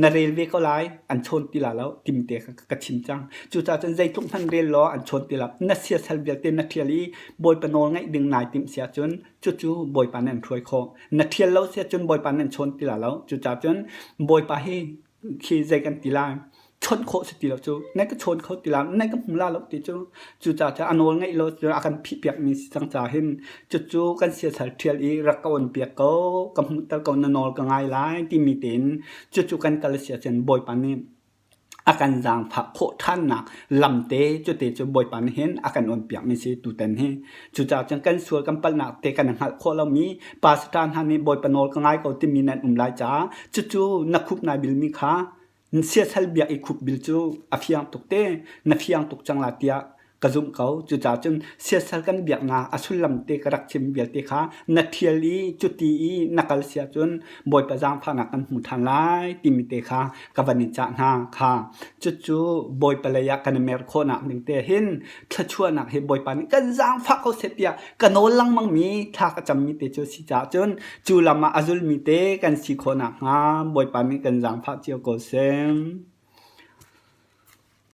na rel ve ko lai an chawn ti la lo timi te kha ka chim cang. Cucaah cun zeitluk hmanh rel law an chawn ti lo. Na siasal vialte na ṭhial i Bawipa nawl ngaih ding nai timh si ahcun cucu Bawipa nih an hruai khawh. Na ṭhial lo si ahcun Bawipa nih an chawn ti la lo. Cucaah cun Bawipa hi khi zei kan ti lai chawnh khawh si ti lo cu nan ka chawn kho ti la nan ka hmu la lo ti cu cucaah cun a nawl ngeih lo cu a kan phihpiak mi si cang ca hin cucu kan siasal ṭhial i rak ka on piak ko ka hmuhter ko na nawl ka ngai lai timi tein cucu kan kal si ahcun Bawipa nih a kan zaangfah khawh ṭhannak lamte cute cu Bawipa nih hin a kan on piak mi si tutan hi cucaah cun kan sual kan palhnak te kan hngalh khawh lomi pastor hna nih Bawipa nawl ka ngai ko timi nan um lai caah cucu na khup nai bilmi kha siasal biak i khup bil cu a fiang tuk te na fiang tuk cang la tiah ka zumh ko. Cucaah cun siasal kan biaknak a sullam te ka rak chim vialte kha na ṭhial i cuti i na kal si ahcun Bawipa zaangfahnak kan hmu ṭhan lai timi te kha ka van in cah hna kha. Cucu Bawipa lei ah kan i mer khawhnak ding te hin thluachuahnak hi Bawipa nih kan zaangfah ko seh tiah ka nawl lengmang mi thla ka cammi te cu si caah cun cu lam ah a zulmi te kan si khawh nakhnga Bawipa nih kan zaangfah cio ko seh.